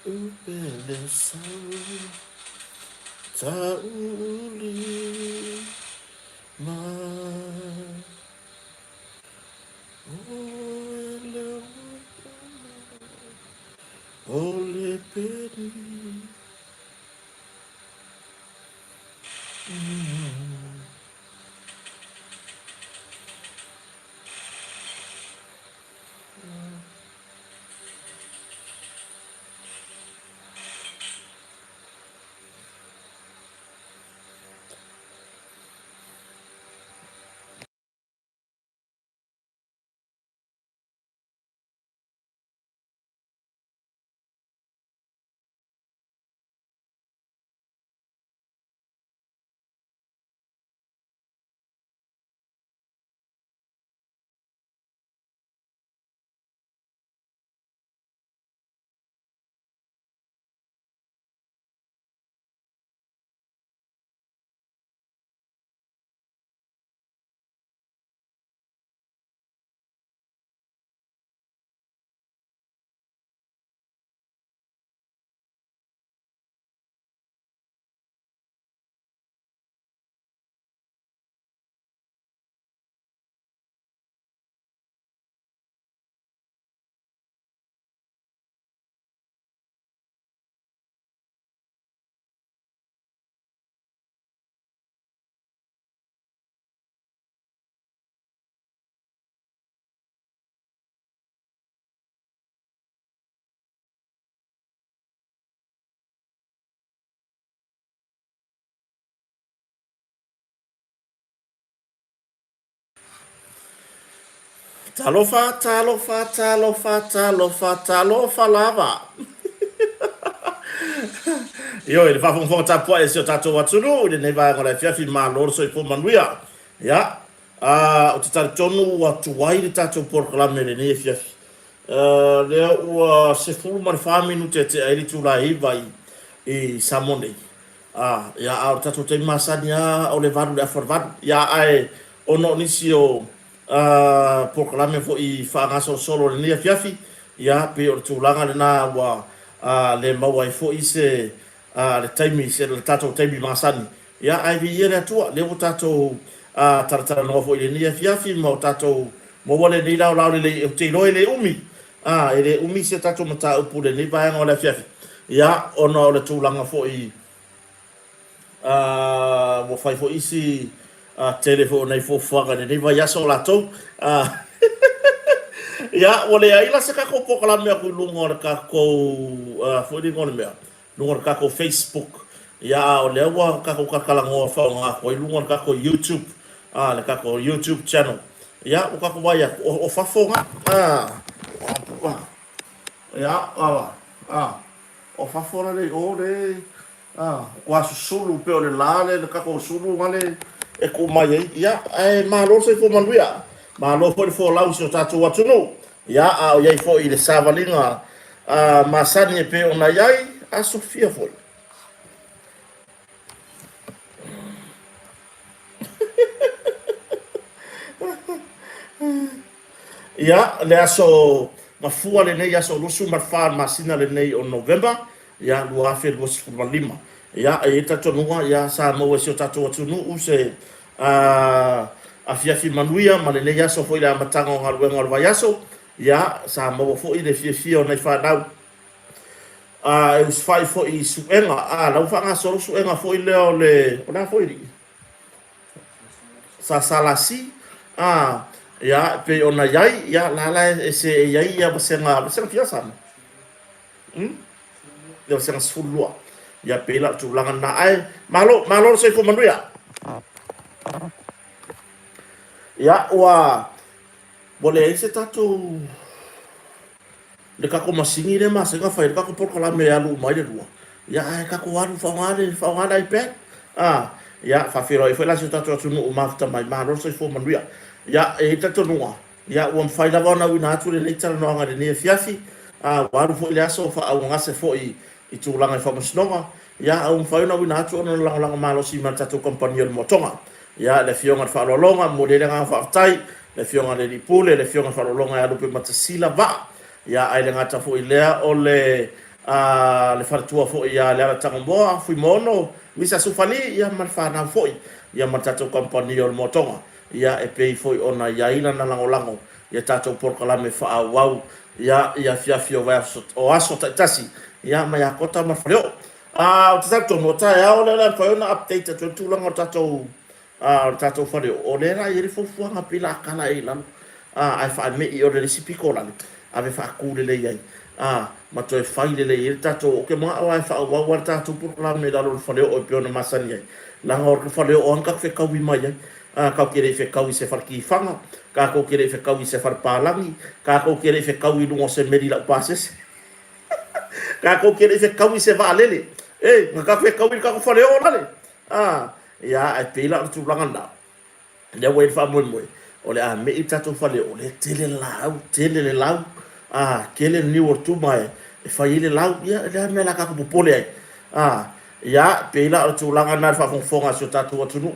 Upele sau tauli mai. O le peni. Talofa, talofa, talofa, talofa, talofa lava. Ioe, le faafogafoga tapuai a si o tatou atunuu i lenei vaega o le afiafi, malo le soifua manuia. Ia, a, ou te talitonu ua tuai le tatou polokalame i lenei afiafi. Uh, lea ua 14 minute e tea ai le itula e 9 i, i Samoa nei. A, ia, a o le tatou taimi masani lava o le 8 i le afa o le 8. Ia, ae ona o nisi o a, polokalame foi faagasolosolo i lenei afiafi, ia, pei o le tulaga lena ua a, le maua ai foi se a, le taimi, se le tatou taimi masani. Ia, ae viia le Atua, lea ua tatou a, talatalanoa foi i lenei afiafi ma ua tatou maua lenei laolao lelei, ou te iloa e le umi, a, e le umi si a tatou mataupu i lenei vaega o le afiafi, ia, ona o le tulaga foi a, ua fai foi isi a, tele foi o nai fuafuaga i lenei vaiaso o latou. A, ia, ua leai la se tatou polokalame atu i luga o le tatou, a, foi le igoa o le mea, luga o le tatou Facebook, ia a o lea ua tatou talatalanoa faaaoga atu ai luga o le tatou YouTube, a, le tatou YouTube channel. Ia, ua tatou vaai atu, o, o fafo na, a, a, ia, a, a, o fafo la le i o le, a, ua susulu pei o le la le, le tatou sulu na le e tuu mai ai. Ia, ae malo le soifua manuia. Malo foi le folau i si o tatou atunuu. Ia, a o i ai foi i le savaliga a masani e pei ona i ai, aso fia foi. Ia, le aso mafua lenei, aso 24 o le masina lenei o Novema, ia, 2025. Ia, e i ai le talitonuga, ia, sa maua e si o tatou atunuu se a, afiafi manuia ma lenei aso foi i le amataga o galuega o le vaiaso. Ia, sa maua foi le fiafia o nai fanau a, e usufai foi i suega, a, la ua faagasolo suega foi lea o le, o le a foi alii? Sa SLC, a, ia, e pei ona i ai, ia, la la e seei ai ia vasega, vasega fia Samoa? Hmm? Ia vasega 12. Ia, pei la o le tulaga lena, ae, malo, malo le soifua manuia. Ia, ua, Ua leai se tatou le tatou masini lea masani ona fai ai le tatou polokalame e alu uma ai le lua, ia ae tatou alu faaaoga le faaaoga le iPad. A, ia faafeiloai foi la i si o tatou atunuu mafuta mai, malo le soifua manuia. Ia, e i ai le talitonuga, ia ua mafai lava ona auina atu lenei talanoaga i lenei afiafi, a ua alu foi le aso o faaauagase foi i tulaga i faamasinoga, ia, a ua mafai ona auina atu ona lagolago malosi mai le tatou kamupani o le Moatoga. Ia, le Afioga i le Faaaloaloga, e momoli ai le agaga faafetai, le Afioga i le Alii Pule, le Afioga i le Faaaloaloga ia Lupe Matasila Vaa. Ia, ae le gata foi i lea, o le, a, le faletua foi ia Leala Tagomoa, Fuimaono, Misa Sufali, ia ma le fanau foi, ia ma le tatou kamupani o le Moatoga, ia, e pei foi ona i ai lana lagolago i a tatou polokalame faaauau, ia, i afiafi o vaiaso, o aso taitasi, ia, mai Akota ma le Faleoo. A, ou te talitonu, o taeao lea o le a mafai ona update atu ai le tulaga o le tatou A o le tatou fale o lea la e i ai le fuafuaga pei la a kala ai i lalo, a, ae faame'i ole le isi pito lalo, ave faatu lelei ai, a, ma toe fai lelei ai le tatou, ou te manao lava e faaauau lava le tatou polokalame i lalo o le faleoo e pei ona masani ai, leaga o le faleoo lava na tatou fetaui mai ai, a, tatou te le i fetaui i se fale tifaga, tatou te le i fetaui i se fale palagi, tatou te le i fetaui i luga o se meli laupasese, tatou te le i fetaui i se vaalele, e, na tatou fetaui i le tatou faleoo lale. A, ia, ae pei la o le tulaga lena, lea ua i ai le faamoemoe, o le a me'i le tatou fale, o lea e tele le laau, tele le lau, a, tele le niu o le tuma e fai ai le lau, ia, o le a le mea o le a tatou popole ai? A, ia, pei la o le tulaga lena i le faafogafoga a si o tatou atunuu.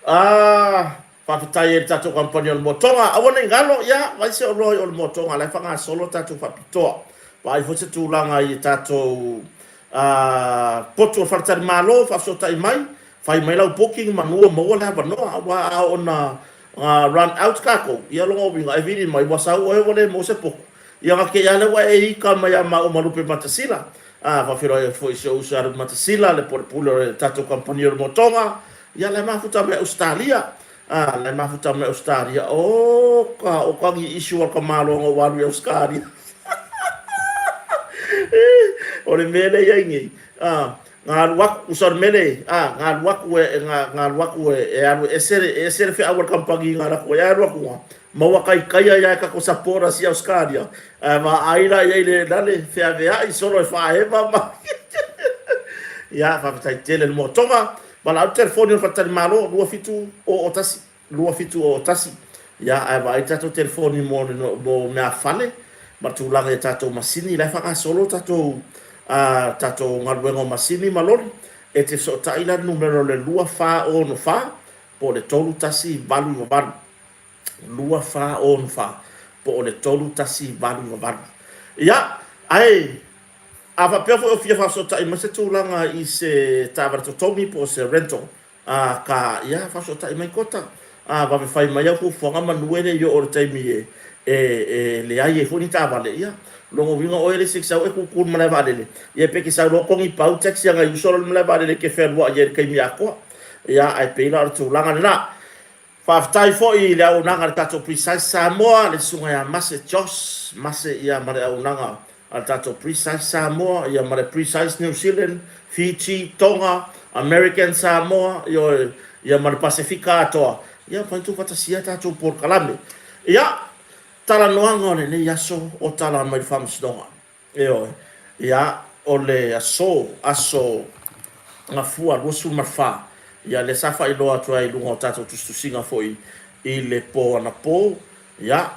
A, faafetai ai i le tatou kamupani o le Moatoga. Aua ne i galo, ia, vaai se oloa i o le Moatoga, la e faagasolo tatou faapitoa. Vaai foi se tulaga i tatou A potu o le faletalimalo, faafesootai mai, fai mai lau booking manu ua maua le avanoa, aua a oo ina run out tatou, ia lona uiga e vili mai ua sau oe ua le maua se potu, ia ona te i lava lea ua e ika mai ia maua ma Lupematasila. A faafeiloai atu foi i si ou uso ia Lupematasila, le pulepule o le tatou kamupani o le Motoga, ia la e mafuta mai Ausetalia, a la e mafuta mai Ausetalia, oka, oka ni issue a le tamaloa na ou alu i Ausetalia. O le mea lea e i ai nei, na alu atu, tusa o le mea lea e i ai, na alu atu e, na alu atu e alu e ese, e ese le feau a le kamupani na alu atu ai, ae alu atu lava, maua taitai ai lava e tatou supporters i Ausetalia, ae vaai la i ai i le feaveai solo e faaema ma Ia, faafetai tele i le moatoga. Valaau le telefoni o le Faletalimalo, 2701. 2701, ia ae vaai le tatou telefoni mo le mo meafale ma le tulaga i a tatou masini la e faagasolo tatou a tatou galuega o masini ma loli e te fesootai la i le numera o le 2464 po o le 3188 2464 po o le 3188 ia ae a faapea foi o fia faafesootai mai se tulaga i se taavale totogi po o se rental Ā, ka, ia, faafesootai mai Kota. Ā, vave fai mai au fuafuaga manu e le i oo i le taimi e, e, e leai ai foi ni taavale. Ia, lona uiga oe le isi e te sau e kūkū i le malae vaalele, ia pe te sau loa togi pau taxi a nai uso la i le malae vaalele e te fealuai ai i le taimi atoa. Ia, ae pei la o le tulaga lena. Faafetai foi i le auaunaga a le tatou Precise Samoa, le Susuga ia Mase Josh Mase ia ma le auaunaga a le tatou Precise Samoa ia ma le Precise New Zealand, Fiji, Tonga, American Samoa, ioe, ia ma le Pasefika atoa, ia mafai ona tuufaatasia tatou polokalame. Ia, talanoaga o lenei aso o tala mai le Faamasinoga. Ioe. Ia, o le aso, aso Gafua 24, ia lea sa faailoa atu ai i luga o tatou tusitusiga foi i le po anapo, ia,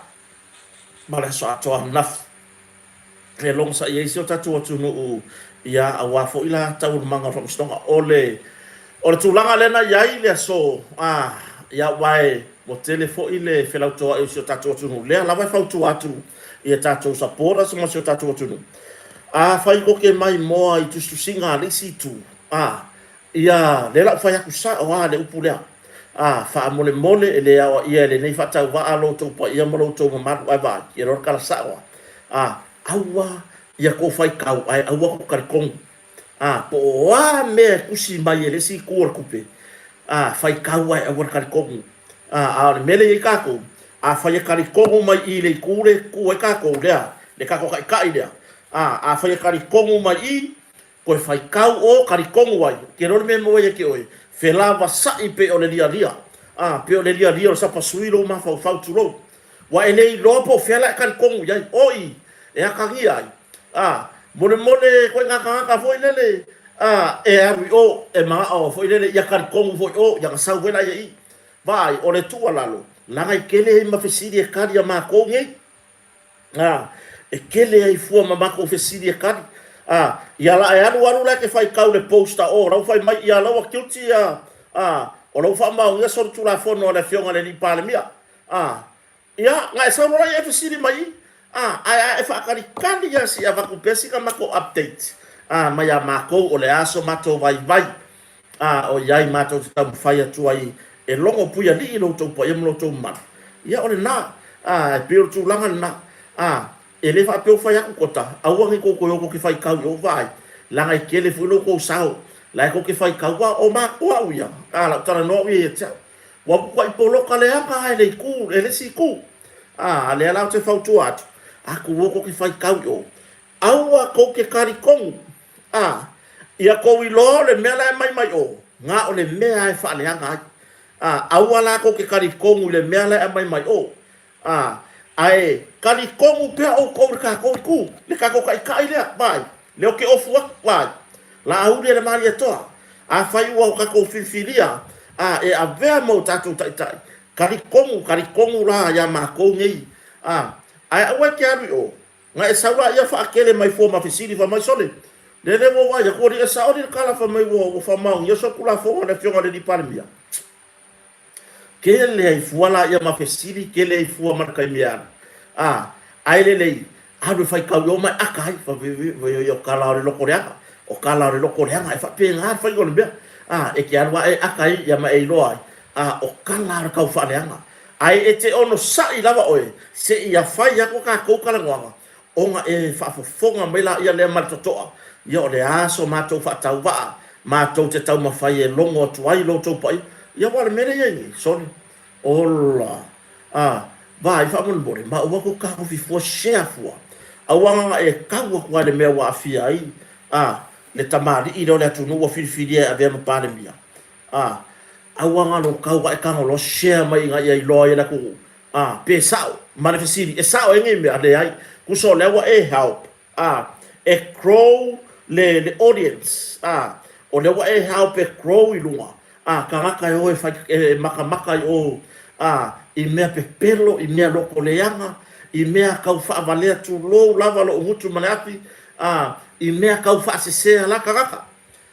ma le aso atoa ananafi. E logosaia ai si o tatou atunuu, ia, aua foi la taualumaga o le Faamasinoga. O le, o le tulaga lea na i ai le aso, a, ia, aua e, ua tele foi le felautoa'i o si o tatou atunuu, lea lava e fautua atu i a tatou supporters ma si o tatou atunuu. Afai tou te maimoa i tusitusiga a le isi itu, a, ia, lea la ua fai atu sao lava le upu lea, a, faamolemole e le aoaia e lenei faatauvaa lo outou paia ma lo outou mamalu, ae vaai, ia loa le tala sao lava, a, aua ia tou faitau ae aua tou talitonu. A, po o a mea e tusi mai e le isi itu o le tupe, a, faitau ae aua le talitonu. A, a o le mea lea e i ai tatou, afai e talitonu mai i i le itu lea e tu ai tatou lea, le tatou taitai lea, a, afai e talitonu mai i i, toe faitau o talitonu ai, ou te iloa le mea e maua ia te oe, felavasa'i pei o le lialia, a, pei o le lialia o le sapasui lou mafaufau, tulou. Ua e le iloa po o fea la e talitonu i ai, o i, e atagia ai, a, molemole ituaiga tagata foi lele, a, e alu i o, e manao foi lele ia talitonu foi i o, ia ona sau foi laia i i. Vaai, o le tuualalo, leaga e tele ai ma fesili e kali a matou nei. A, e tele ai fua ma matou fesili e kali. A, ia la e alu alu la e te faitau i le post a o, la ua fai mai, ia la ua guilty a, a, o la ua faamaonia solitulafono a le Afioga i le Alii Palemia. A, ia, na e sau loa lea e fesili mai i, Ā, ae a e faakalikali ia se i avatu pea sina matou update, ā, mai a matou o le a so matou vaivai, ā, ʻoiai matou te taumafai atu ai e logo puialii lo outou paia ma lo outou mamalu. Ia o lena, ā, e pei o le tulaga lena, ā, e le faapea ua fai atu kota, aua nei tou toe o tou te faitau i ou vaai, leaga e tele foi lo outou sao, la e tou te faitau, a o matou au ia, ā, lau talanoa au ia ia te au. Ua matuai poloka leaga a e le itu, e le isi itu. A, a lea la ou te fautua atu, a tou o tou te faitau i o, aua tou te talitonu, a, ia tou iloa o le mea la e aumai mai o, na o le mea lava e faaleaga ai. A, aua la tou te talitonu i le mea la e aumai mai o. Ā, ae talitonu pea oukou i le tatou itu, le tatou Taitai lea, vaai, lea ou te ofu atu, vaai, Laauli e le Malietoa, afai ua o tatou filifilia, ā, e avea ma o tatou Taitai, talitonu, talitonu la iā matou nei, ā, ae aua e te alu i o, na e sau laia faatele mai fua ma fesili fai mai, Sole, lele ua ou vaai atu, ua liʻe saoli le tala fai mai ua faamaonia solitulafono a le Afioga i le Alii Palemia. Kele ai fua laia ma fesili, kele ai fua ma le taimi e alu. A, ae lelei, alu e faitau i o ma e aka ai, fai o kala o le loko leaga, o kala o le loko leaga, e faapena le faiga o le mea. A, e te alu lava e aka ai, ia ma e iloa ai, a, o kala o le tau faaleaga. Ae e te onosai lava oe, seia fai atu a tatou talanoaga, Ona e faafofoga mai laia lea ma le totoa, ia o le a so matou faatauvaa, matou te taumafai e logo atu ai lo outou paia. Ia aua o le mea lea e i ai nei, sole, ola, a, vaai faamolemole, ma aua tou taofi fua, share fua. Aua na ona e tau atu lava i le mea ua aafia ai, a, le tamalii lea o le atunuu ua filifilia e avea ma Palemia, a, aua na lou tau ae tago loa share mai ina ia iloa ai e le atunuu, A, pe sao? Ma le fesili, e sao e nei mea? Leai. Tusa o lea ua e help, a, e grow le, le audience, a, o lea ua e help e grow i luga, a, tagata e o e fai, e makamaka i o, a, i mea pepelo, i mea loko leaga, i mea tau faavalea, tulou lava lou gutu ma le afi, a, i mea tau faasesea la tagata.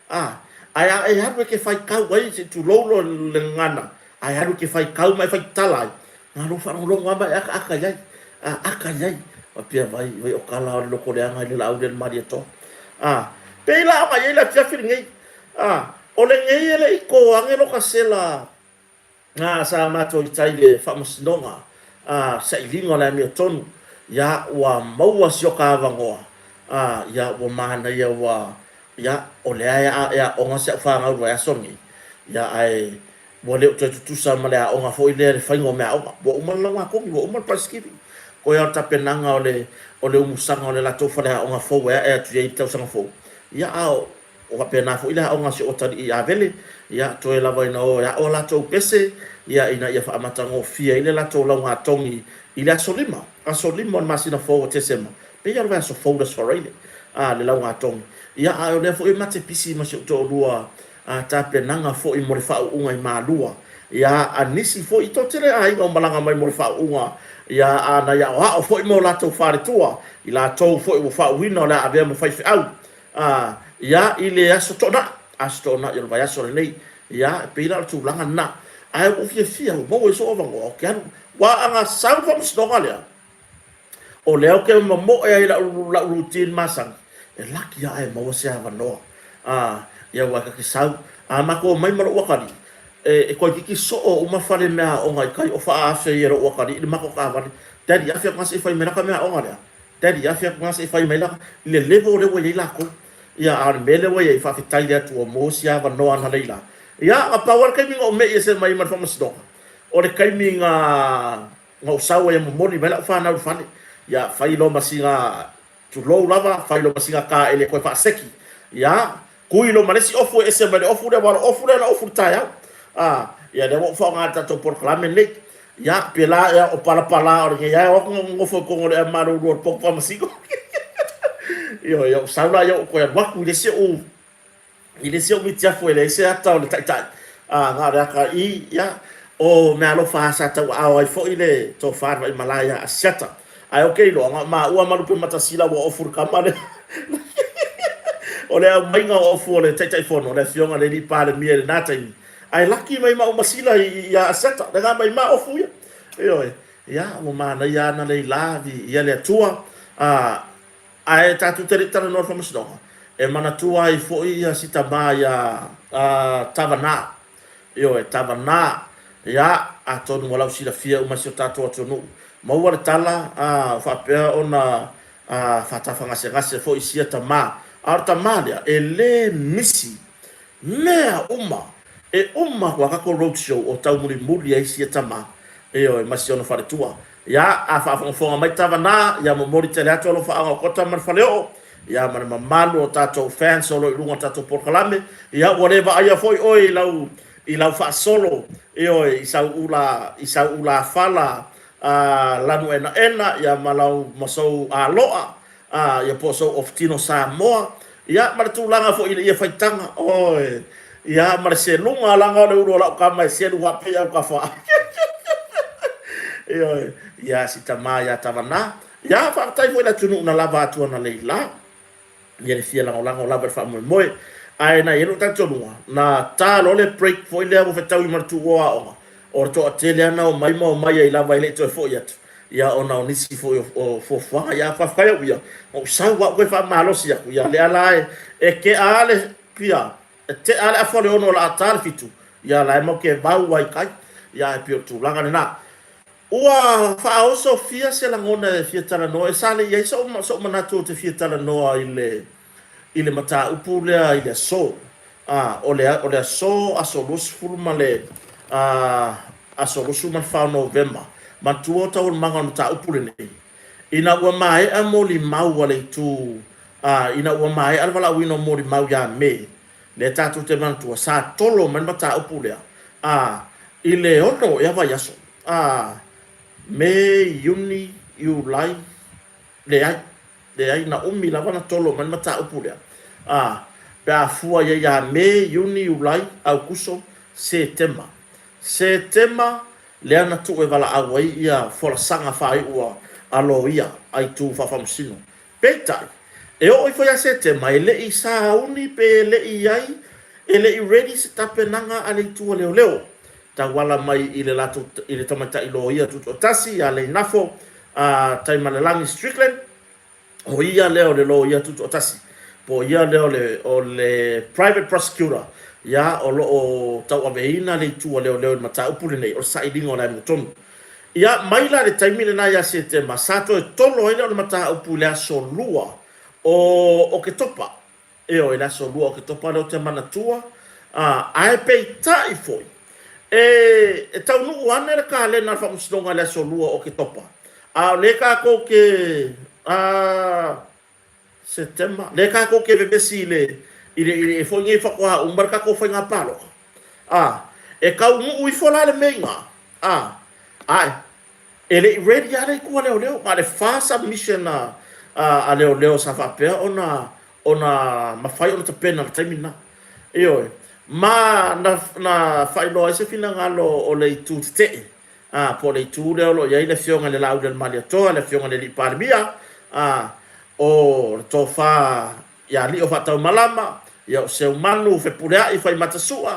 A, ae a e alu e te faitau ai, se i tulou loa le gagana, ae alu e te faitau ma e faitala ai, na lou faalogologo lava ma e akaaka i ai, a, aka i ai, faapea, vai, vai o kala o le loko leaga i le laau lea le Malietoa. A, pei la ona i ai le afiafi lenei, a, o lenei e le i to ane lo ka sela Nā, sa matou i tai i le faamasinoga, ā, sailiga o le amiotonu, ia, ua maua si oka avanoa, ā, ia, ua manaia, ua, ia, o lea e a, e aoga si au fanau i le vaiaso lenei, ia, ae ua le o toe tutusa ma le aoga foi lea i le faiga o meaaoga. Ua uma le laugatonu, ua uma le prize giving. Koe lava o le tapenaga o le, o le umusaga o le latou faleaoga fou e ae atu i ai i le tausaga fou, ia, a o, O faapena foi le aoga a si ou atalii i Avele, ia, toe lava ina o e aʻo a latou pese, ia, ina ia faamatagofie ai le latou laugatogi i le aso lima, aso lima o le masina fou o Tesema, pei lava o le vaiaso fou le aso Faraile, a, le laugatogi. Ia, a o lea foi e mate pisi ma si ou toalua, a, tapenaga foi mo le faauuga i Malua, ia, a nisi foi, i toatele aiga o malaga mai mo le faauuga, ia, a nai aoao foi ma o latou faletua, i latou foi ua faauuina o le a avea ma faifeau, A, ia, i le Aso Toonai, Aso Toonai o le vaiaso lenei, ia, e pei la o le tulaga lena. Ae ua ou fiafia, ua maua ai sou avanoa, ou te alu. Aua a na sau le faamasinoga lea, o lea ou te mamoe ai i lau, lau routine masani, e laki lava e maua se avanoa. A, ia, aua ta te sau. A matou omai ma lou atalii, e, e toeitiiti soo uma fale meaaoga i tai o faaafe ai e lou atalii le matou taavale. Daddy, afe atu na se i fai mai lata meaaoga lea. Daddy, afe atu na se i fai mai la i le level lea ua i ai latou. Ia, a o le mea lea ua i ai, faafetai i le Atua mo si avanoa analeila. Ia, na pau lava le taimi na ou me'i ese mai ai ma le faamasinoga, o le taimi na, na ou sau ai e momoli mai lau fanau i le fale. Ia, fai loa ma sina, tulou lava, fai loa ma sina taele e toe faaseki. Ia, Kui loa ma le isi ofu e ese mai le ofu lea, aua o le ofu lea na ofu i le taeao. A, ia lea ua ou faaaoga i le tatou polokalame lenei. Ia, pēlā ea o palapala o lenei ae o atu nonofo i totonu o le ea malulu o le potu faamasino. Ioe, ia ou sau la ia ou toe alu atu i le isi ou, i le isi ou mitiafu e leai se ata o le taitai. A, na o le ata i, ia, o meaalofa lava sa tauaao ai foi le tofa i le Vaimalae ia Asiata. Ae ou te iloa, na o maua ma Lupematasila ua ofu le kama lea. O le aumaiga o ofu o le Taitaifono, le Afioga i le Alii Palemia i lena taimi, ae laki mai ma Umasila ia Aseta, le ga mai ma ofu ia. Ioe. Ia, ua manaia ana leila, viia le Atua. A, ae tatou te le i talanoa i le faamasinoga, e manatua ai foi ia si tama ia a, Tavanā. Ioe, Tavanā. Ia, atonu ua lausilafia uma e si o tatou atunuu. Maua le tala, a, ua faapea ona a, faatafagasegase foi sia tama. A o le tama lea, e le misi mea uma, e uma atu a tatou road show o taumulimuli ai sia tama, ioe, ma si ona faletua. Ia, a faafogafoga mai Tavanā, ia momoli tele atu alofaaga o Kota ma le Faleoo, ia ma le mamalu o tatou fans o lo o i luga o le tatou polokalame. Ia, ua le vaaia foi oe i lau, i lau faasolo, ioe, i sau ula, i sau ulafala, a, lanuenaena, ia ma lau, ma sou aloa, a, ia po o sou ofutino Samoa, ia, ma le tulaga foi i le ia faitaga, oi, ia, ma le seluga, leaga o le ulu o lau tama e selu faapea i autafa. Ioe, ia, si tama ia Tavanā. Ia, faafetai foi i le atunuu na lava atu analeila. Ia le fia lagolago lava i le faamoemoe. Ae na i ai lou talitonuga, na ta loa le break foi lea ua fetaui ma le tuua o aoga, o le toatele lava na omai ma omai ai lava e le i toe foi atu, ia ona o nisi foi o fuafuaga. Ia faafetai au ia, na ou sau lava ou toe faamalosi atu, ia lea la e tea lava le, ia, e tea lava le afa o le 6 o le a ta le 7, ia la e matou te vau lava i tai. Ia ae pei o le tulaga lena. Ua faaoso fia se lagona e fia talanoa, e sa le i ai so'u manatu ou te fia talanoa i le i le mataupu lea i le aso. A, o le o le aso, aso 20 ma le a, aso 24 o Novema. Manatua o taualumaga o le mataupu lenei, ina ua maea molimau a le itu, a, ina ua maea le valaauina o molimau ia Me, Lea tatou te manatua, sa tolo mai le mataupu lea, a, i le ono ea vaiaso, a, Me, Iuni, Iulai, leai, leai, na umi lava na tolo mai le mataupu lea, a, pe a fua i ai ia Me, Iuni, Iulai, Aukuso, Setema. Setema, lea na tuu e valaau ai ia folasaga faaiu a loia a itu faafaamasino. Peitai, e oo ifo ia Setema e le i sauni pe e le i i ai, e le i ready se tapenaga a le itu a leoleo. Tauala mai i le latou i le tamaitai loia tutoatasi ia Leinafo a Taimalelagi Strickland, o ia lea o le loia tutoatasi, po o ia lea o le o le private prosecutor ia o lo o tauaveina le itu a leoleo i le mataupu lenei o le sailiga o le amiotonu. Ia, mai la i le taimi lena ia Setema, sa toe tolo ai lea o le mataupu i le aso Lua o Oketopa. Ioe, i le aso Lua o Oketopa lea ou te manatua. Ā, ae peitai foi, e, e taunuu ane le kalena a le Faamasinoga i le aso Lua o Oketopa, a o lea tatou te, ā, Setema, lea tatou te vevesi i le, i le, i le, foi nei faatoa uma le tatou faiga palota. A, e taunuu ifo la le mea i ina, a, ae, e le i ready lava le itu a leoleo, na o le fa submission a, a, a leoleo sa faapea ona, ona mafai ona tapena i le taimi lena. Ioe. Ma na, na faailoa ai se finagalo o le itu tetee, Ā, po o le itu lea o lo o i ai le Afioga i le Laaulialemalietoa, le Afioga i le Alii Palemia, ā, o le Tofa ia Lio Faataumalama, ia o Seumanu Fepuleai Faimatasua,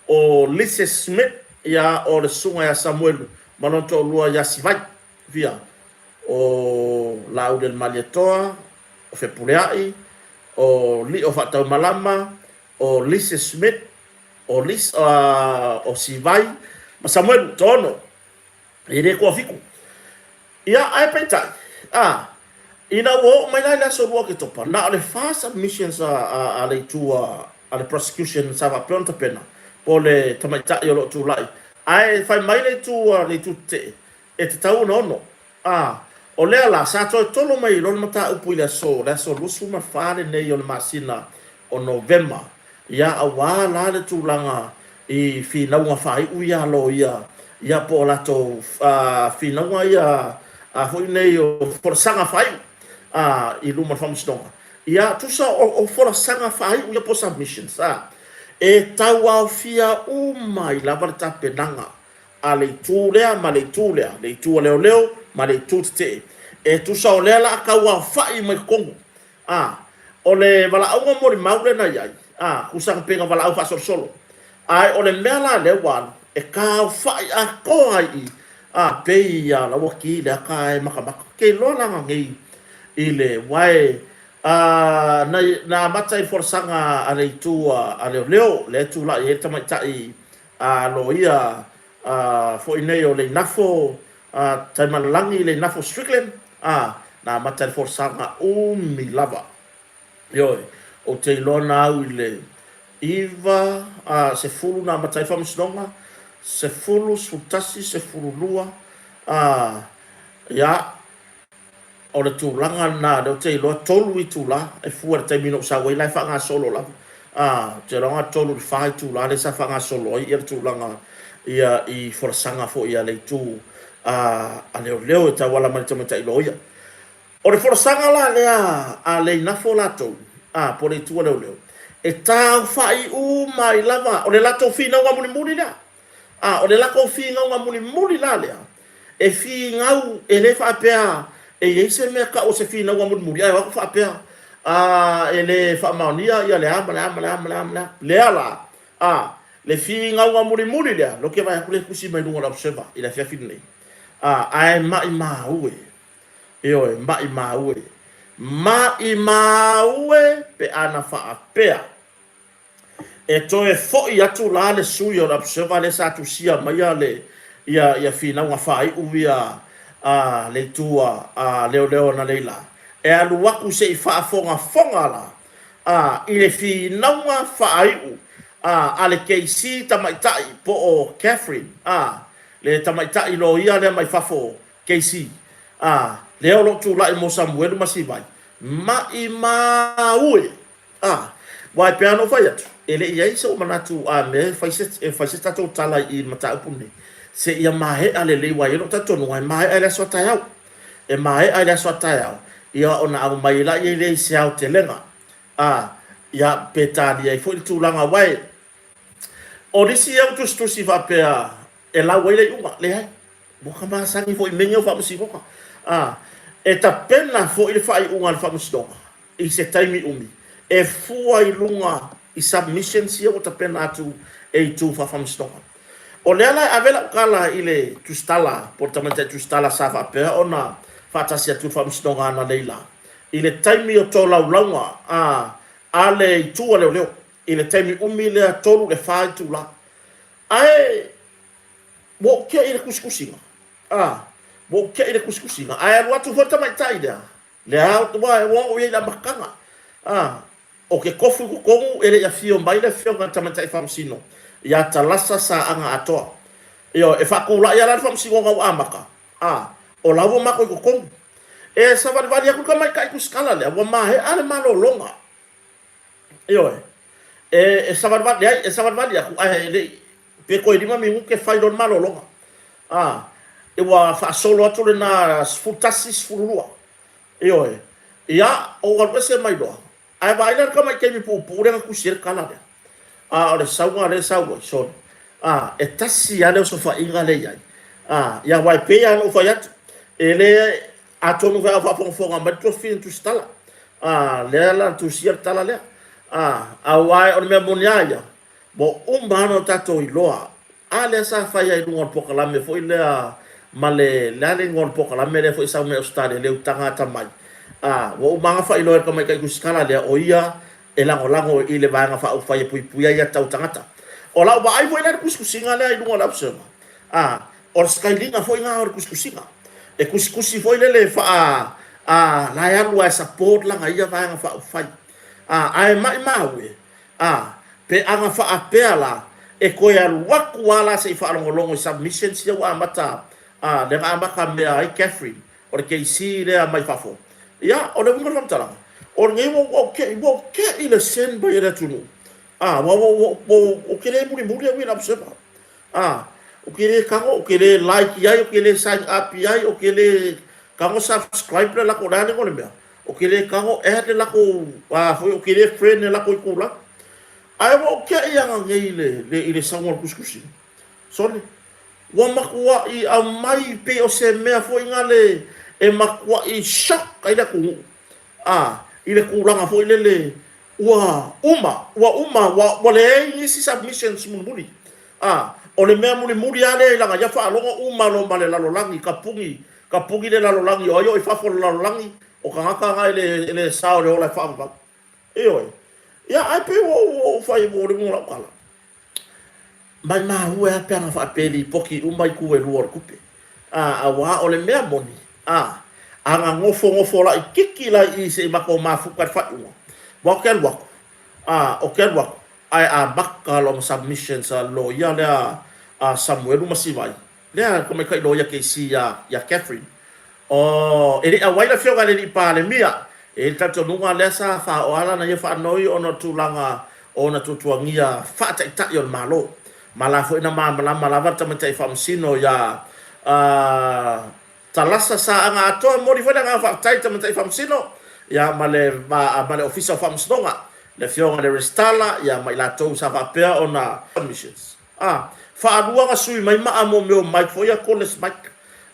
o Lise Smith, ia o le Susuga ia Samuelu ma lona toalua ia Sivai. Via, o Laaulialemalietoa, o Fepuleai, o Lio Faataumalama, o Lise Smith, o Lis, o Sivai ma Samuelu, toaono, e le toafitu. Ia, ae peitai, a, ina ua oo mai la i le aso 2 Oketopa, na o le fa submissions a, a, a le itu a, a le prosecution sa faapea ona tapena, po o le tamaitai o lo o tulai, ae fai mai le itu a le itu tetee, e tatau ona ono. Ā, o lea la, sa toe tolo mai loa le mataupu i le aso, le aso 24 lenei o le masina o Novema, ia, auā la le tulaga i finauga faaiu ia a loia, ia, po o latou, ā, finauga ia, a foi nei o folasaga faaiu, ā, i luma o le Faamasinoga. Ia, tusa o, o folasaga faaiu ia po o submissions, ā, e tauaofia uma ai lava le tapenaga a le itu lea ma le itu lea, le itu a leoleo ma le itu tetee. E tusa o lea la a tauaofai mai totonu. A, o le valaauga molimau lea na i ai, a, tusa na pei na valaau faasolosolo. Ae o le mea la lea ua alu, e taaofai atoa ai i, A, pei a la ua ki le aka ae makamaka. Ke iloa la nei i le wae a na, na amata i le folasaga a le itu a leoleo, lea e tulai ai le tamaitai a loia a foi nei o Leinafo a Taimalelagi Leinafo Strickland, a na amata i le folasaga umi lava. Ioe, ou te iloa na au i le 9, a, 10 na amata ai le faamasinoga, 10, 11, 12, a, ia, o le tulaga lena lea ou te iloa, 3 itula e fua i le taimi na ou sau ai, la e faagasolo lava. A, ou te iloa na 3 i le 4 itula lea sa faagasolo ai le tulaga ia i folasaga foi a le itu a, a leoleo e tauala mai i le tamaitai loia. O le folasaga la lea a Leinafo latou, a, po o le Itu a Leoleo, e taaofai uma ai lava, o le latou finauga mulimuli lea. A, o le latou finauga mulimuli la lea, e finau, e le faapea e i ai se mea tau o se finauga mulimuli, ae o atu faapea, a, e le faamaonia ia le a ma le a ma le a ma le a ma le a. Lea la, a, le finauga mulimuli lea, lea ou te vaai atu lea e tusi mai luga o le Observer i le afiafi lenei, a, ae maimau e. Ioe, maimau e. Maimau e pe a na faapea e toe foi atu la le sui o le Observer lea sa tusia maia le ia ia finauga faaiu ia a le itu a leoleo analeila, e alu atu se i faafogafoga la a i le finauga faaiu a a le KC tamaitai po o Catherine a le tamaitai loia lea mai fafo KC, A, lea o lo o tulai mo Samuelu ma Sivai, maimau e! A, aua e pei lava ona ou fai atu, e le i i ai sou manatu a mea e fai se, e fai se tatou tala i le mataupu lenei, seia maea lelei, aua e i ai lou talitonuga e maea i le aso a taeao. E maea i le aso a taeao, ia ona aumai ai laia lea i se aotelega, a, ia, pe talia ai foi le tulaga, aua e, o nisi au tusitusi faapea e lau ai le iuga, leai. Ua ka masani foi i mea nei o faamasinoga. A, e tapena foi le faaiuga a le faamasinoga i se taimi umi e fua i luga i submissions ia ua tapena atu e itu faafaamasinoga. O lea la e ave lau tala i le tusitala po o le tamaitai tusitala sa faapea ona faatasi atu i le faamasinoga analeila i le taimi o tolaulauga a a le itu a leoleo i le taimi umi lea 3 i le 4 itula. Ae Ua ou tea i le tusitusiga, a, ua ou tea i le tusitusiga, ae alu atu foi le tamaitai lea, lea ua ua oo i ai i le amataga, a, o ke tofu i totonu e le i afio mai le afioga i le tamaitai faamasino ia Talasa Saaga Atoa. Ioe, e faatulai lava la le faamasinoga ua amata, a, o la ua matou i totonu. E savalivali atu le tamaitai tusitala lea, ua maea le malologa. Ioe. E, e savalivali, leai, e savalivali atu, ae le i, pe toe 5 minute fai loa le malologa. A, e ua faasolo atu lena 11, 12. Ioe. Ia, ou alu ese mai loa, ae vaai la i le tamai taimi puupuu lea na tusi ai le tala lea. A, o le sauga lea e sau ai, sole. A, e tasi lava le osofaiga lea e i ai. A, ia aua e pei lava ona ou fai atu, e le, Atonu foi a o faafogafoga mai le tuafafine tusitala, a, lea la na tusia le tala lea. A, aua o le mea moni lava ia, ua uma lava ona tatou iloa, a lea sa fai ai i luga o le polokalame foi lea ma le, le a le igoa o le polokalame lea foi e sau mai Ausetalia, le utaga atamai. A, ua uma lava ona faailoa e le tamaitai tusitala lea, o ia e lagolago i le Vaega Faaupufai e puipuia aia tatau tagata. O lau vaai foi la i le tusitusiga lea i luga o le Observer, a, O le sikailiga foi lena o le tusitusiga. E tusitusi foi lele faa a la e alu a e support lana ia vaega faaupufai. A ae maimau e, a pe ana faapea la e toe alu atu a la se i faalogologo i submissions ia ua amata a lea na amata mea ai Catherine o le KC lea mai fafo. Ia o le uiga o le faamatalaga, o lenei ua ua ou te'i ua ou te'i le send mai e le atunuu. A ua ua ua ua ou te le mulimuli au i le observer. A, ou te le tago, ou te le like i ai, ou te le sign up i ai, ou te le tago subscribe le latou, o le a le igoa o le mea? Ou te le tago add le latou, a foi, ou te le friend le latou itulagi. Ae ua ou te'i ana nei i le, le, i le sauga o le tusitusiga. Sole, ua matua'i aumai pei o se mea foi nale e matua'i shock ai le atunuu, a, i le tulaga foi lele Ua uma, ua uma, ua, ua leai nisi submissions mulimuli. A, O le mea mulimuli lava lea i lana ia faalogo uma loa ma le lalolagi, tapuni, tapuni le lalolagi, o ai o i fafo o le lalolagi, o tagata na e le, e le sao i le ola e faavavau. Ioe. Ia, ae pei ua ou, ua ou fai, ua uliga lau tala. Maimau e a pe ana faapea e lipoti uma itu e lua o le tupe. A, auā o le mea moni, a, a na nofonofo laitiiti la i i se i matou mafuta i le faaiuga, aua ou te alu atu, a, ou te alu atu, ae amata loa ma submissions a le loia lea a Samuelu Masivai, lea le tamaitai loia keisi iā, iā Catherine. Oh, e le i auai le Afioga i le Alii Palemia. E i ai le talitonuga lea sa faaoa lana ia faanoi ona o le tulaga o ona tuatuagia faataitai o le Malo. Ma la foi na malamalama lava le tamaitai faamasino iā Talasa Saaga Atoa. E momoli foi le agaga faafetai i le tamaitai faamasino ia ma le ma le Ofisa o Faamasinoga, le Afioga i le Resitala ia ma i latou sa faapea ona Missions. A, faalua na sui mai maa mo mea o mic foi ia cordless mic.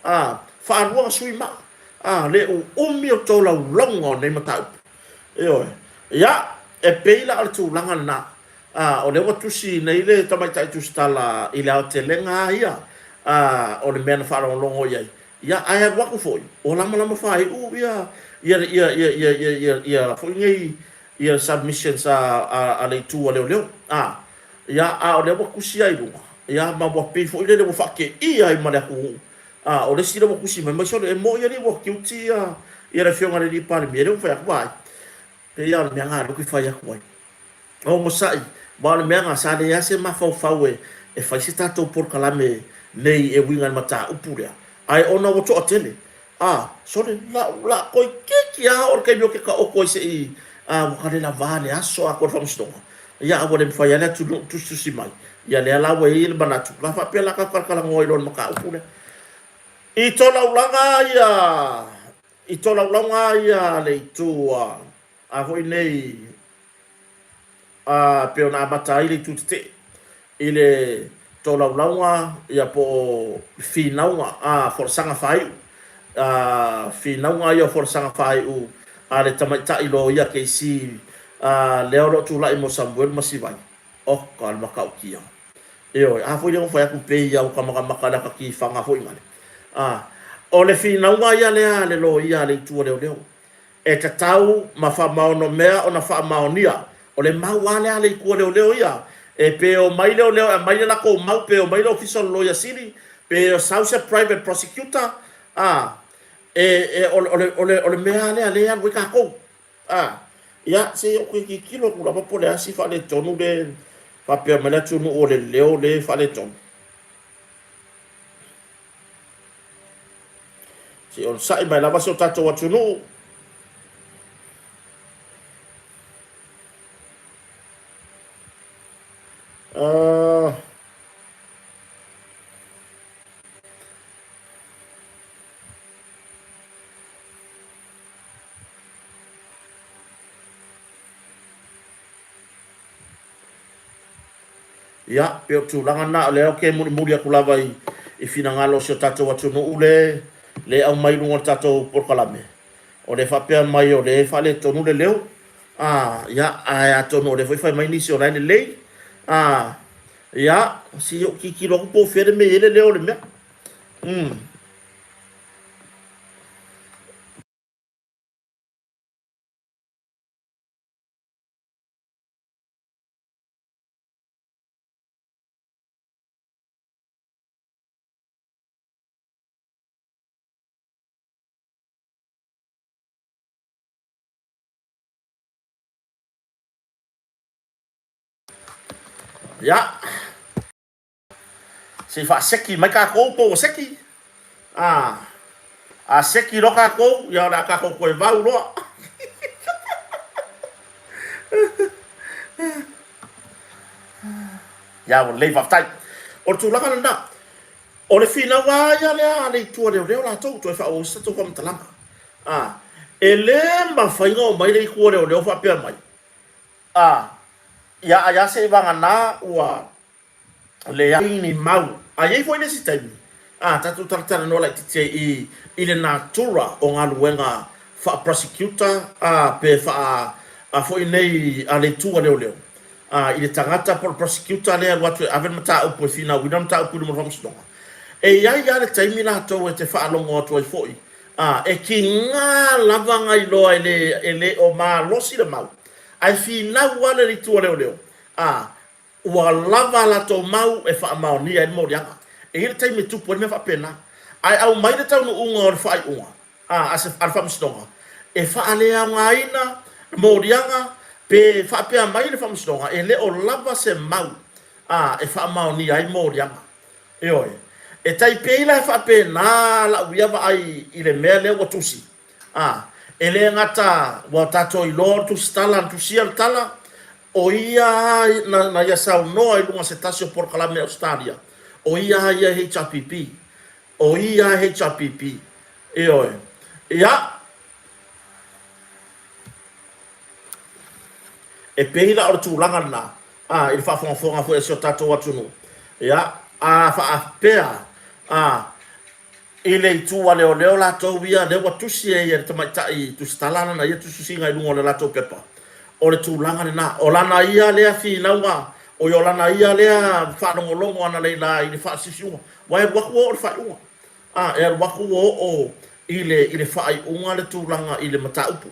A, faalua na sui maa. A, le uumi o tolaulauga o nei mataupu. Ioe. Ia, e pei la o le tulaga lena. A, o lea ua tusi nei le tamaitai tusitala i le aotelega lava ia, a, o le mea na faalogologo i ai. Ia, ae alu atu foi, ua lamalama faaiu ia, ia, ia, ia, ia, ia, ia, ia foi nei, ia submissions a, a, a le itu a leoleo. A, ia, a o lea ua tusi lava i luga, ia, ma ua pei foi lele ua faateia ai ma le atunuu. A, o le isi lea ua tusi mai, mai sole, e moni alii ua guilty ia, ia le Afioga i le Alii Palemia, e le ua fai atu, vaai, pei lava o le mea lena lea ou te fai atu ai. Onosai, aua o le mea lena, sa leai lava se mafaufau e, e fai se tatou polokalame nei e uiga i le mataupu lea, ae ona ua toatele, a, sole, la, la toeitiiti lava oo i le taimi ou te taoto ai se i, a, ua ta le lava le aso atoa i le faamasinoga, ia, a ua le mafai lava le atunuu tusitusi mai, ia lea la ua i ai le manatu, la faapea la tatou talatalanoa ai loa i le mataupu lea. I tolaulaga ia, i tolaulauga ia a le itu a, a foi nei, a pei ona amata ai le itu tetee i le tolaulauga ia po o finauga a folasaga faaiu a finauga ia o folasaga faaiu a le tamaitai loia keisi a lea o lo o tulai mo Samuelu Masivai. Oka le matautia. Ioe, a foi lea ua fai atu pei ia ua ka makamaka le ata tifaga foi ngale. A o le finauga ia lea a le loia a le itu a leoleo. E tatau ma faamaonomea ona faamaonia. O le mau lava lea a le itu a leoleo ia. E pe omai leoleo e aumai le latou mau, pe omai le Ofisa o le Loia Sili, pe sau se private prosecutor, a, e, e, o, o, le, o, le, o le mea lava lea lea e alu ai tatou. A, ia, se i ou toe tilotilo atu lava po o le a si faaletonu le faapea mai le atunuu o le leo le faaletonu. Se i onosai mai lava si o tatou atunuu. Uh, Ia, pei o le tulaga lena, o lea ou te mulimuli atu lava i, i finagalo o si o tatou atunuu le, le aumai i luga o le tatou polokalame. O lea faapea mai o lea e faaletonu le leo. Ah, ia, ae atonu o lea foi fai mai nisi o la e lelei. Ah, ia, se i ou tilotilo atu po o fea le mea e i ai le leo o le mea. Mm. Ia. Se i faaseki mai takou po ua seki. A, a seki loa takou, ia o le a takou toe vau loa. Ia ua lelei faafetai. O le tulaga lena, o le finau lava ia lea a le itu a leoleo latou, toe faaauau se tatou faamatalaga. A, e le mafai ona omai le itu a leoleo faapea mai, a, ia ai lava seivagana ua leai ni mau. A i ai foi le isi taimi, a, tatou talatalanoa laitiiti ai i, i le natura o galuega faa-prosecutor, a, pe faa, a foi nei a le itu a leoleo. ā, i le tagata po o le prosecutor lea e alu atu e ave le mataupu e finauina le mataupu i luma o le faamasinoga, e i ai lava le taimi latou e te faalogo atu ai foi, ā, e tiga lava ona iloa e le, e le o malosi le mau, ae finau lava le itu a leoleo, ā, ua lava a latou mau e faamaonia ai le moliaga. E i ai le taimi e tupu ai le mea faapena. Ae aumai le taunuuga o le faaiuga a se, a le Faamasinoga e faaleaogaina le moliaga pe faapea mai le Faamasinoga e le o lava se mau a e faamaonia ai moliaga. Ioe. E tai pei la e faapena lau ia vaai i le mea lea ua tusi. A, e le gata ua tatou iloa o le tusitala na tusia le tala, o ia lava na, na ia saunoa i luga o se tasi o polokalame a Ausetalia, o ia lava ia e HRPP. O ia lava e HRPP. Ioe. Ia. E pei la o le tulaga lena, a, i le faafogafoga foi a si o tatou atunuu. Ia, a faapea, a, I le itu a leoleo latou ia, lea ua tusi ai e le tamaitai tusitala lana ia tusitusiga i luga o le latou pepa, o le tulaga lena. O lana ia lea finauga, oi o lana ia lea faalogologo analeila i le faasiusiuga, aua e alu atu ua oo i le faaiuga. A, e alu atu ua oo i le, i le faaiuga le tulaga i le mataupu.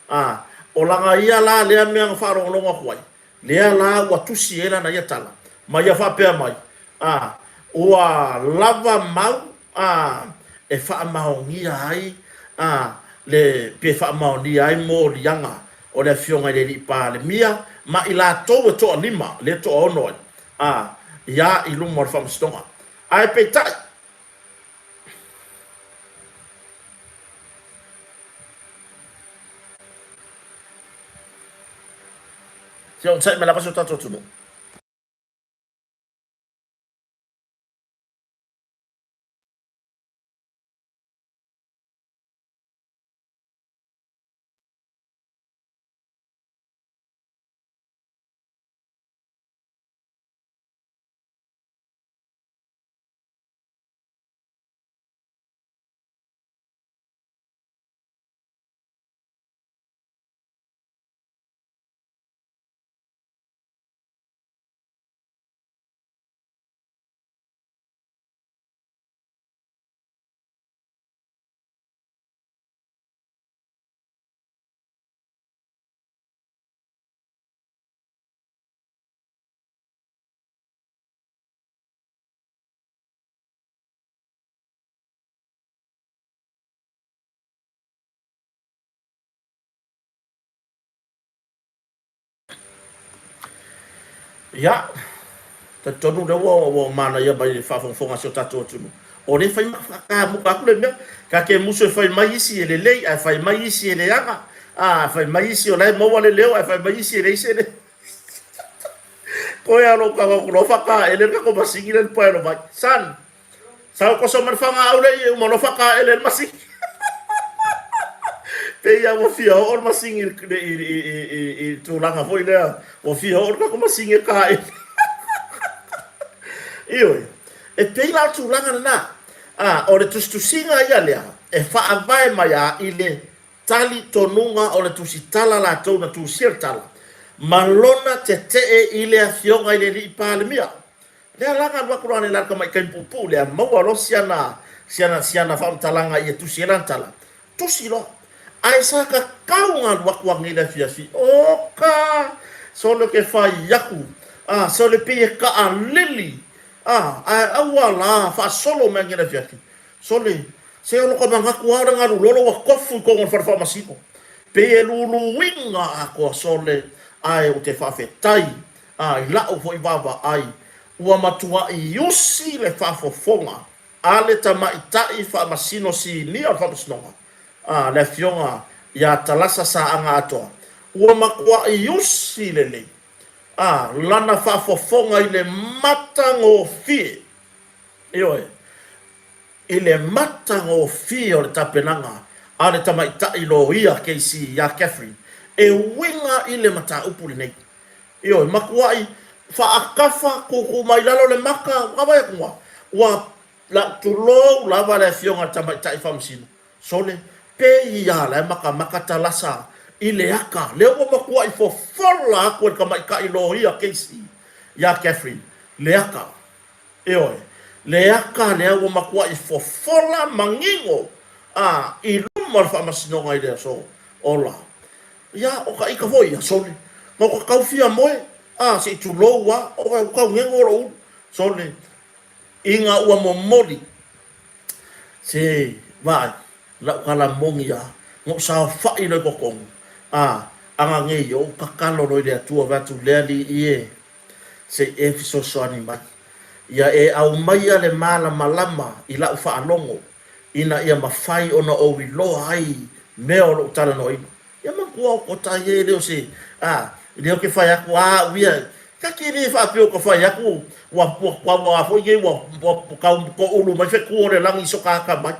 A, o lana ia la lea mea na faalogologo atu ai, Lea la ua tusi ai lana ia tala, ma ia faapea mai, A, ua lava mau, a, e faamaonia ai, a, le, pe faamaonia ai moliaga o le Afioga i le Alii Palemia ma i latou e toalima, lea e toaono ai, a, ia i luma o le Faamasinoga. Ae peitai, Se onosai mai lava si o tatou atunuu. Ia, talitonu lea ua, ua manaia mai le faafogafoga a si o tatou atunuu. O lea e fai ma faatamuta atu le mea. Ta te musu e fai mai isi e lelei, ae fai mai isi e leaga. A, fai mai isi o la e maua le leo, ae fai mai isi e leai se leo. Koe a lou tago atu loa faataele le tatou masini lea i le pae o le vai. Son, Sau koso ma le fagaau lea i uma loa fataele le masini. Pei lava ua fia oo le masini i le tulaga foi lea, ua fia oo le tatou masini e taele. Ioe, e pei la o le tulaga lena, o le tusitusiga ia lea e faavae mai lava i le talitonuga o le tusitala latou na tusia le tala ma lona tetee i le Afioga i le Alii Palemia. Lea la na alu atu loa le tamai taimi puupuu lea, maua loa siana, siana, siana faamatalaga ia tusi ai lana tala. Tusi loa. Ae sa tatau ona alu atu anei i le afiafi. Oka! Sole ke fai aku. Ah, sole pei e kaalili. Ah, ae aua la, faasolo mai anei i le afiafi. Sole, se o lota manatu lava o le galu lolo ua tofu i totonu o le fale faamasino. Pei e luluina atoa sole, ae ou te faafetai A i la'u foi vaavaai, ua matua'i usi le faafofoga a le tamaitai faamasino sinia o le Faamasinoga, a le Afioga ia Talasa Saaga Atoa, ua matua'i usi lelei, a lana faafofoga i le matagofie, ioe, i le matagofie o le tapenaga a le tamaitai loia KC ia Catherine e uiga i le mataupu lenei. Ioe, matuai faatafa tuutuu mai lalo le maka, ua vaai atu ua, ua lau tulou lava le afioga i le tamaitai faamasino, sole, pei lava la e makamaka talasa i le aka, lea ua matuai fofola atu e le tamaitai loia Casey iā Catherine le aka. Ioe, le aka lea ua matuai fofola manino a i luma o le faamasinoga i le aso ola. Ia, o ta ita foi ia, sole, na o ta tau fia moe, a, se i tulou a, o ua tau gego lou ulu, sole, ina ua momoli se vaai, lau tala moni a, na ou saofai loa i totonu, a, ana nei ou tatalo loa i le Atua, vae atu, Le Alii e, se i e fesoasoani mai, ia e aumaia le malamalama i lau faalogo, ina ia mafai ona ou iloa ai mea o lou talanoaina. Ia manatua o kota ia e le o se, a, lea ou te fai atu, a au ia, ta te le faapea o ka fai atu, ua, ua, ua, ua foi nei, ua, ua, ua tau toulu mai fetu o le lagi i so ka atamai.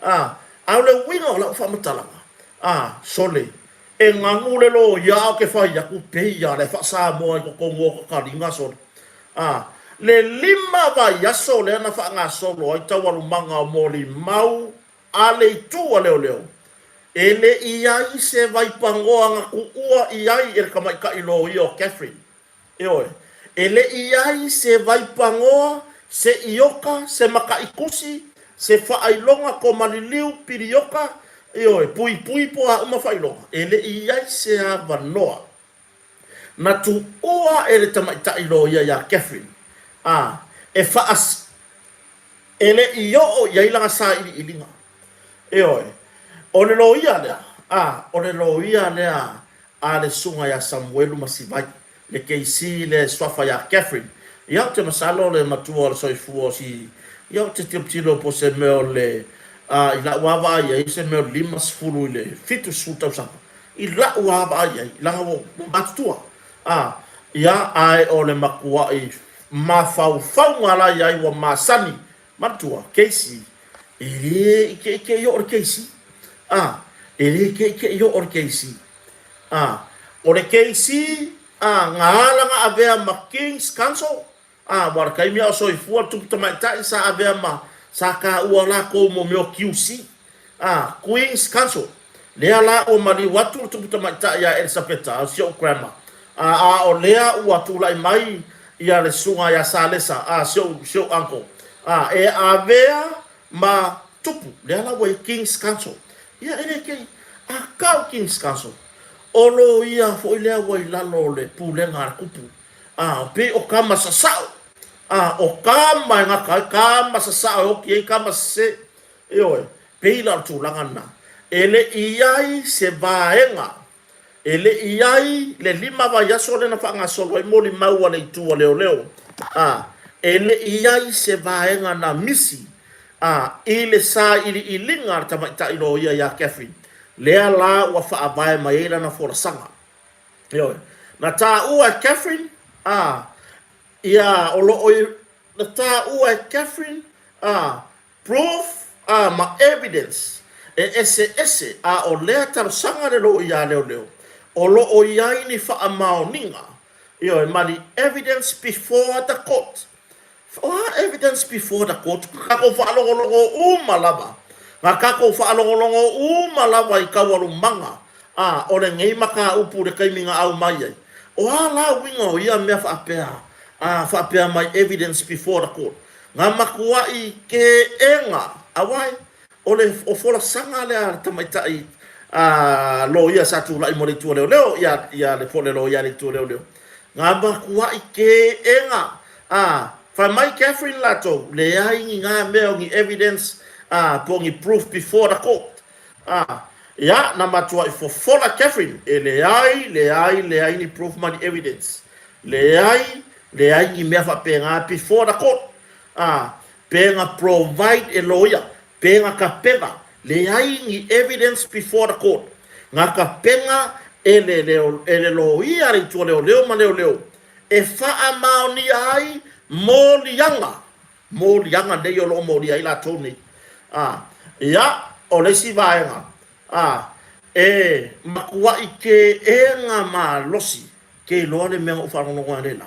A, a o le uiga o lau faamatalaga, a, sole, E ganu le loia a o ke fai aku pei a le faa-Samoa i totonu o ka kaliga sole. A, le lima vaiaso lea na faagasolo ai taualumaga o molimau a le itu a leoleo, e le i ai se vaipanoa na tuua i ai e le tamaitai loia o Catherine. Ioe, e le i ai se vaipanoa, se ioka, se makaʻitusi, se faailoga komaliliu pilioka, ioe, puipui po o a uma faailoga, e le i ai se avanoa na tuua e le tamaitai loia iā Catherine, a e faas, e le i oo i ai lana sailiiliga. Ioe, o le loia lea, a, o le loia lea a le susuga ia Samuelu Masivai, le KC lea e suafa ia Catherine. Ia ou te masalo le matua o le soifua o si, ia ou te tilotilo po o se mea o le, a, i la'u lava vaai i ai, o se mea o le 50 i le 70 tausaga, i la'u lava vaai i ai, leaga ua matutua. A, ia, ae o le matua'i mafaufauga la i ai ua masani. Manatua, KC, e le ikeike i oo le KC. A, e le ikeike i oo le KC. A, o le KC, a, na ala na avea ma King's Counsel, a, ua le taimi a o soifua le tupu tamaitai sa avea ma, sa taua lakou mo mea o QC, a, Queen's Counsel. Lea la ua maliu atu le tupu tamaitai ia Elisapeta, o si ou grandma, a, a o lea ua tulai mai ia le susuga ia Salesa, a, si ou, si ou uncle, a, e avea ma tupu, lea la ua i King's Counsel. Ia e le kei, a kau King's Counsel, o loia foi lea ua i lalo o le pulega a le kupu, a, pei o kama sasao, a, o kama e gata ai, kama sasao e oti ai, kama sese, Ioe, pei la o le tulaga lena, e le i ai se vaega, e le i ai le lima vaiaso lea na faagasolo ai molimau a le itu a leoleo, a, e le i ai se vaega na misi, a, i le sailiiliga a le tamaitai loia ia Katherine, lea la ua faavae mai ai lana folasaga. Ioe. Na taua e Katherine, a, ia, o lo o i, na taua e Katherine, a, Proof a ma evidence e eseese a o lea talosaga le loia a leoleo o lo o i ai ni faamaoniga, ioe, ma ni evidence before the court. O a evidence before the court? Ka tatou faalogologo uma lava, ka tatou faalogologo uma lava i taualumaga a o lenei mataupu i le taimi na aumai ai. O a la uiga o ia mea faapea a faapea mai evidence before the court? Ngā matuaʻi kēʻega, auae, o le o folasaga lea a le tamaitai a loia sa tulaʻi mo le itu o leoleo, ia, ia le po le loia a le itu o leoleo. Ngā matuaʻi kēʻega, a, fai mai Catherine latou, leai ni ngā mea o ni evidence, a, po o ni proof before the court. A, ia, na matuaʻi fofola Catherine, e leai, leai, leai ni proof ma ni evidence. Leai, leai ni mea faapena before the court, ā, pe na provide e lawyer, pe na kapena, leai ni evidence before the court. Na kapena e le, e le lawyer le itu a leoleo ma leoleo e faamaonia ai moliaga, moliaga nei o lo o molia ai latou nei. Ā, ia, o le isi vaega, ā, e matuaʻi kēʻega malosi Ke iloa le mea na ou faalogologo ai lela,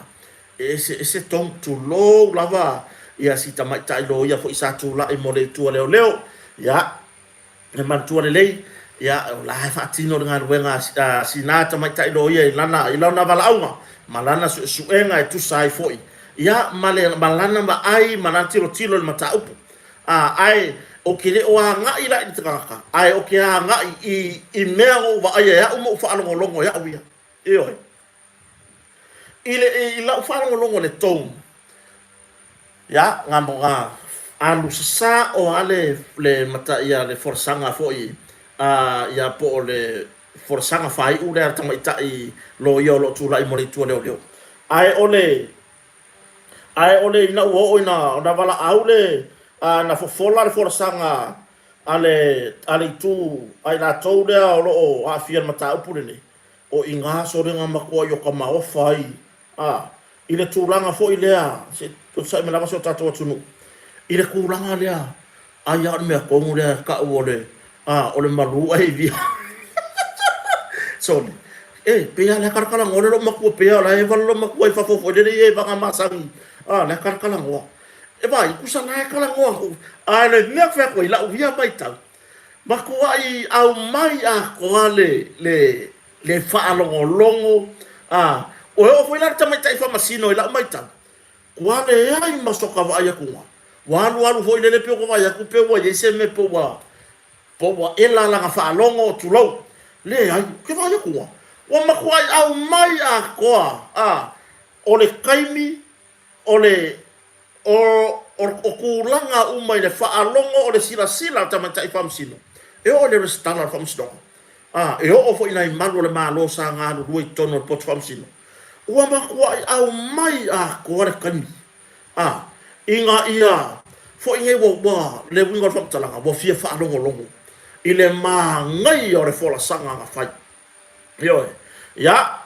e eseese tonu, tulou lava ia si tamaitai loia foi sa tulaʻi mo le itu a leoleo. Ia, e manatua lelei, Ia, o la e faatino le galuega a sina tamaitai loia i lana, i lona valaauga ma lana suesuega e tusa ai foi, ia, ma le, ma lana vaai ma lana tilotilo i le mataupu. A, ae ou te le o agai la i le tagata, ae ou te agai i, i mea na ou vaaia e au ma ou faalogologo e au ia. Ioe. I le, i lau faalogologo i le tone, ia, na, na alu sasao lava le, le mata, ia, le folasaga foi, a, ia, po o le folasaga faaiu lea a le tamaitai loia o lo o tulai mo le Itu a Leoleo. Ae o le, ae o le, ina ua oo ina, na valaau le, a, na fofola le folasaga a le, a le itu a i latou lea o lo o aafia i le mataupu lenei, O i gā soliga matuai o ka maofa ai, a, i le tulaga foi lea, se i onosai mai lava si o tatou atunuu, i le tulaga lea, ai a o le mea tonu lea e tau o le, a, o le malū ae ivia. Sole, e, pei lava o la e talatalanoa le lou matua, pei lava o la e eva le lou matua i fafo foi lele i evaga masani, a, la e talatalanoa. E vaai, tusa la e talanoa atu, a o le mea ou te fai atu ai, i lau ia matau, Matuai aumai atoa le, le, le faalogologo, a, ua oo foi la le tamaitai faamasino i lau matau, ua leai ma soka vaai atu ua alualu foi lele pei ua vaai atu pei ua i ai se mea po ua, po ua ela lana faalogo, tulou. Leai, ou te vaai atu ua matuai aumai atoa, a, o le taimi o le o, o, o tulaga uma i le faalogo o le silasila a le tamaitai faamasino, e oo i le resitala o le faamasinoga, a, e oo foi i nai malu o le Malo sa galulue i totonu o le poto faamasino, ua matuai aumai atoa le taimi, a, ina ia foi nei ua, ua, le uiga o le faamatalaga, ua fia faalogologo i le manaia o le folasaga na fai. Ioe. Ia,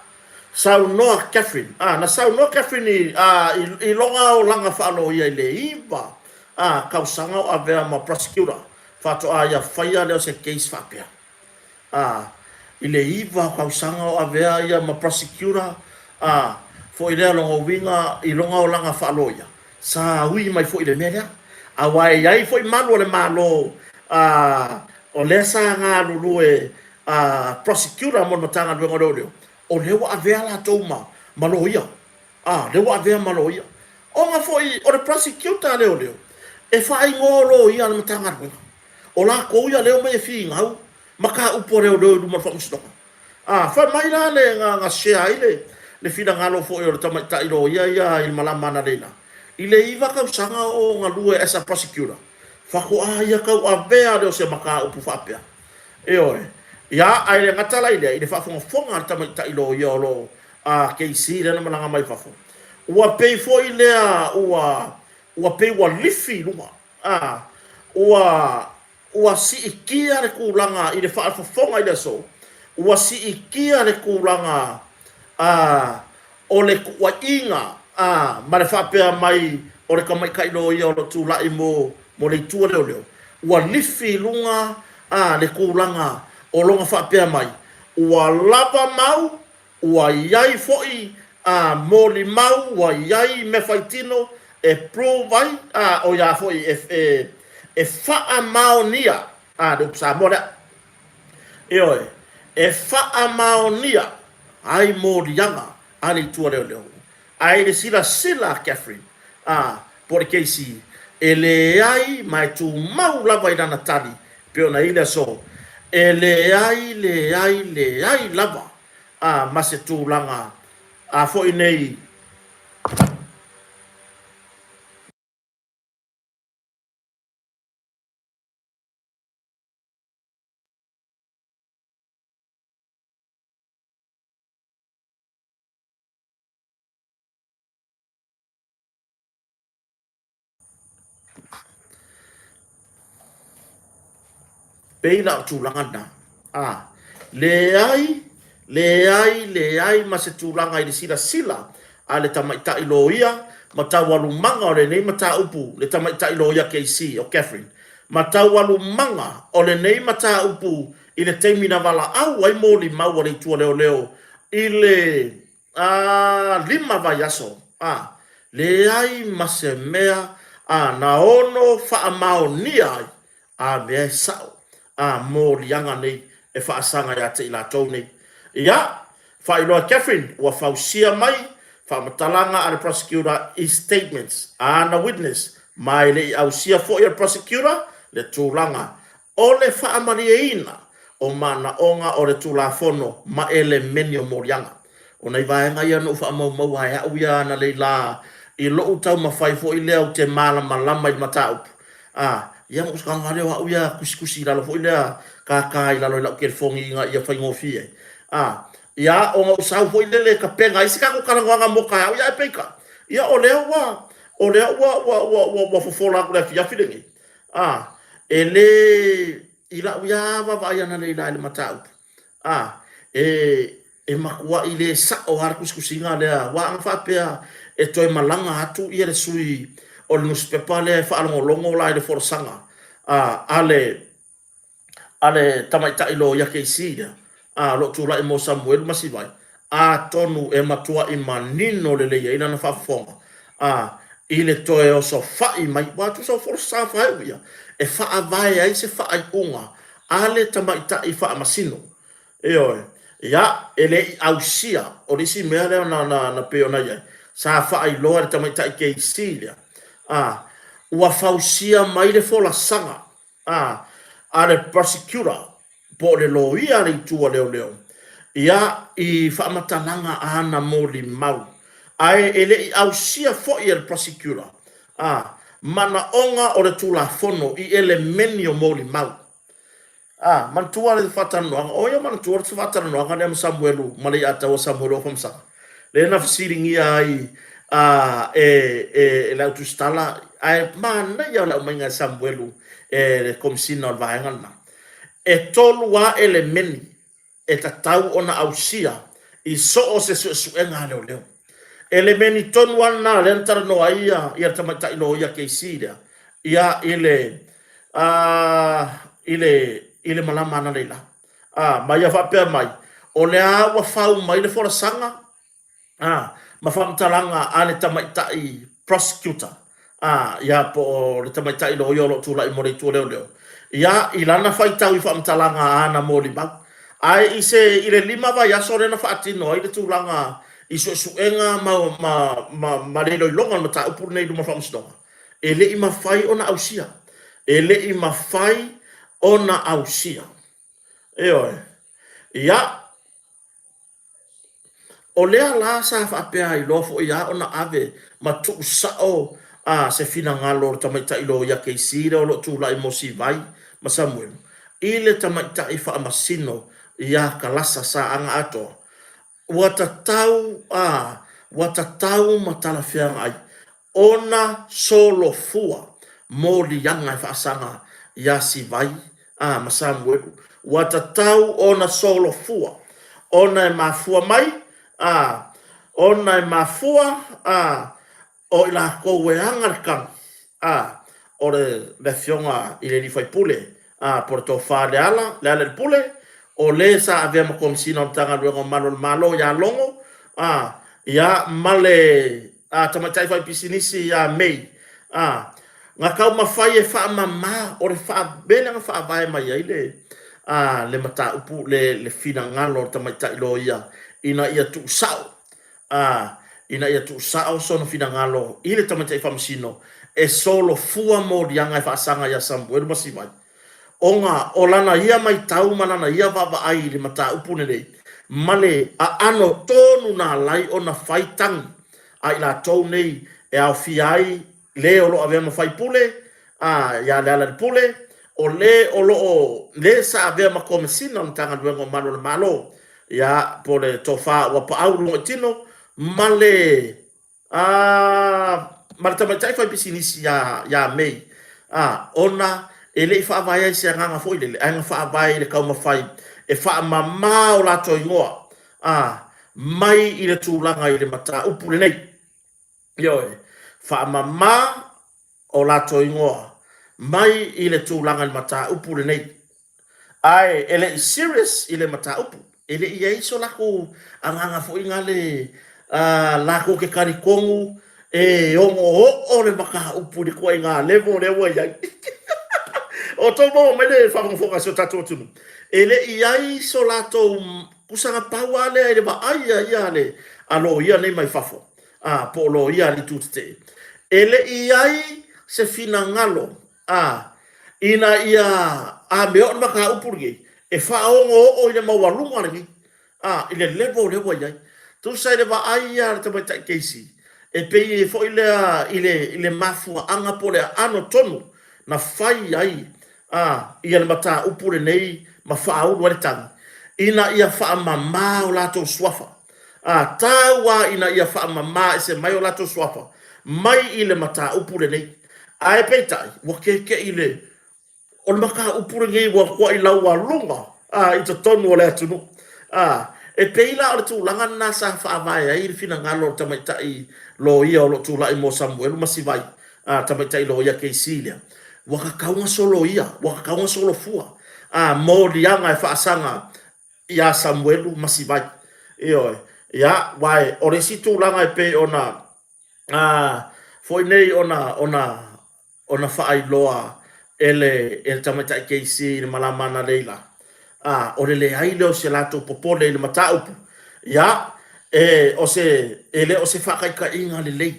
saunoa Catherine. A, na saunoa Catherine i, a, i, i lona olaga faaloia i le 9 a, tausaga o avea ma prosecutor, faatoa ia faia lea o se case faapea. A, i le 9 tausaga o avea ia ma prosecutor, a, foi lea lona uiga i lona olaga faaloia, sa ui mai foi i le mea lea. Aua e i ai foi malu o le Malo, a, o lea sa galulue a prosecutor mo le Matagaluega o Leoleo, o lea ua avea latou ma, ma loia. A, lea ua avea ma loia. Ona foi o le prosecutor a leoleo, e faaigoa o loia a le Matagaluega. O latou ia lea e omai e finau mataupu a leoleo i luma o le faamasinoga. A, fai mai la le, na, na share ai le, le finagalo foi o le tamaitai loia ia i le malama analeila, i le iva tausaga o galue as a prosecutor, faatoa ia tauavea lea o se mataupu faapea. Ioe. Ia, ae le gata la i lea, i le faafogafoga a le tamaitai loia o lo o, a KC lea na malaga mai fafo, ua pei foi lea ua, ua pei ua lifi i luga, a, ua, ua siitia le tulaga i le faafofoga i le aso, ua siitia le tulaga, a, o le tuuaiga, a, ma le faapea mai o le tamaitai loia o lo o tulai mo, mo le itu a leoleo, ua lifi i luga, a, le tulaga o lona faapea mai, ua lava mau, ua i ai foi, a, molimau, ua i ai mea faitino e prove ai, a, o ia foi e, e, e faamaonia, a, le upu Samoa lea. Ioe, e faamaonia ai moliaga a le itu a leoleo. Ae i le silasila a Catherine, a, po o le KC, e leai ma e tumau lava i lana tali e pei ona i le aso, e leai, leai, leai lava a ma se tulaga a foi nei. Pei la o tulaga na. A, leai, leai, leai ma se tulaga i le silasila a le tamaitai loia ma taualumaga o lenei mataupu, le tamaitai loia KC o Catherine, ma taualumaga o lenei mataupu i le taimi na valaau ai molimau a le Itu a Leoleo i le a 5 vaiaso, a leai ma se mea a na ono faamaonia ai a mea e sao a moliaga nei e faasaga ia te i latou nei. Ia, faailoa e Katherine, ua fausia mai faamatalaga a le prosecutor i statements a ana witness, ma e le i ausia foi e le prosecutor le tulaga o le faamalieina o manaoga o le Tulafono ma elemeni o moliaga. O nai vaega ia na ou faamaumaua e au ia analei la i lou taumafai foi lea ou te malamalama i le mataupu, a, ia ona ou tago lava lea o au ia tusitusi i lalo foi lea, tata i lalo i lau telefoni ina ia faigofie ai, a, ia, ona ou sau foi lele e tapena ai se tatou talanoaga mo taeao, ia ae peitai, ia o lea ua, o lea ua, ua, ua, ua, ua fofola atu i le afiafi lenei, a, e le, i lau ia vaavaai analeila i le mataupu, a, e, e matuai le sao lava le tusitusiga lea, aua ana faapea e toe malaga atu ia le sui o le nusipepa lea e faalogologo la i le folasaga a, a le, a le tamaitai loia KC lea, a, o lo o tulai mo Samuelu Masivai, atonu e matuai manino lelei ai lana faafofoga, a, i le toe osofai mai, aua tusa o folasaga faaiu ia, e faavae ai se faaiuga a le tamaitai faamasino. Ioe. Ia, e le i ausia, o le isi mea lea na, na, na pei ona i ai, sa faailoa e le tamaitai KC lea, a, ua fausia mai le folasaga, a, a le prosecutor, po o le loia a le itu a leoleo, ia, i faamatalaga āna molimau, ae e le i ausia foi e le prosecutor, a, manaoga o le Tulafono i elemeni o molimau. A, manatua le faatalanoaga, o ai o manatua le faatalanoaga lea ma Samuelu ma Leiataua Samuelu Afamasaga, lea na fesiligia ai a, e, e, e le au tusitala, ae manaia o le aumaiga e Samuelu e le Komesina o le vaega lena. E tolu lava elemeni e tatau ona ausia i so o se suesuega a leoleo. Elemeni tonu lava lena lea na talanoa ai ia, ia le tamaitai loia KC lea, ia i le, uh, i le, i le malama analeila. Uh, ma ia faapea mai, o lea ua fau mai le folasaga, ā, ma faamatalaga a le tamaitai prosecutor, ā, ia, po o le tamaitai loia o lo o tulai mo le itu o leoleo, ia, i lana faitau i faamatalaga āna molimau. Ae i se, i le lima vaiaso lea na faatino ai le tulaga i suesuega ma, ma, ma, ma le iloiloga o le mataupu lenei i luma o le Faamasinoga, e le i mafai ona ausia. E le i mafai ona ausia. Ioe. Ia. O lea la sa faapea ai loa foi a ona ave ma tuusao a se finagalo o le tamaitai loia KC lea o lo o tulai mo Sivai ma Samuelu i le tamaitai faamasino ia Kalasa Saaga Atoa ua tatau a ua tatau ma talafeagai ona solofua moliaga e faasaga iā Sivai, a, ma Samuelu, ua tatau ona solofua, ona e mafua mai, a, ona e mafua, a, o i lakou e aga le kami, a, o le, le afioga i le alii faipule, a, po o le Tofa Leala, Lealailepule, o le sa avea ma Komesina o le Matagaluega o Malu o le Malo iā Logo, a, ia, ma le a tamaitai faipisinisi ia May, a, na taumafai e faamama, o le mea lea na faavae mai ai le, a, le mataupu, le, le finagalo o le tamaitai loia ina ia tuusao, a, ina ia tuusao sona finagalo i le tamaitai faamasino e solofua moliaga e faasaga ia Samuelu Masivai. Ona o lana ia maitau ma lana ia vaavaai i le mataupu lenei, ma le aano tonu na alai ona fai tagi a i latou nei e aofia ai le o lo o avea ma faipule, a, ia Lealailepule, o le o lo o, le sa avea ma Komesina o le Matagaluega o Malu o le Malo, ia, po o le Tofa Uapaau Logoitino, ma le A, ma le tamaitai faipisinisi iā, iā May, a, ona e le i faavae ai se agaga foi lele, ae na faavae i le taumafai e faamama o latou igoa, a, mai i le tulaga i le mataupu lenei. Ioe, faamama o latou igoa mai i le tulaga i le mataupu lenei. Ae e le i serious i le mataupu. E le i i ai so latou agaga foi nale latou te talitonu e ono oo le mataupu i le ituaiga level lea ua i ai. O tou maua mai le faafogafoga a si o tatou atunuu, e le i ai so latou kusaga pau lava lea i le vaai a ia a le a loia nei mai fafo, a, po o loia a le itu tetee. E le i ai se finagalo, a, ina ia a mea o le mataupu lenei, e faaogooo i le maualuga lenei, a, i le level lea ua i ai. Tusa i le vaai ia a le tamaitai Casey, e pei foi lea i le, i le mafuaaga po o le aano tonu na fai ai a, ia le mataupu lenei ma faaulu ai le tagi, ina ia faamama o latou suafa. A, tau lava ina ia faamama ese mai o latou suafa mai i le mataupu lenei. Ae peitai, ua keke'i le O le mataupu lenei ua matuai laualuga i totonu o le atunuu. E pei la o le tulaga lena sa faavae ai le finagalo o le tamaitai loia o lo o tulai mo Samuelu ma Sivai, le tamaitai loia KC lea, ua tatau ona soloia, ua tatau ona solofua moliaga e faasaga ia Samuelu ma Sivai. Ioe. Ia, aua o le isi tulaga e pei ona foi nei ona faailoa e le tamaitai KC i le malama analeila, o le leai lea o se latou popole i le mataupu, ia, e, o se, e le o se faataitaiga lelei,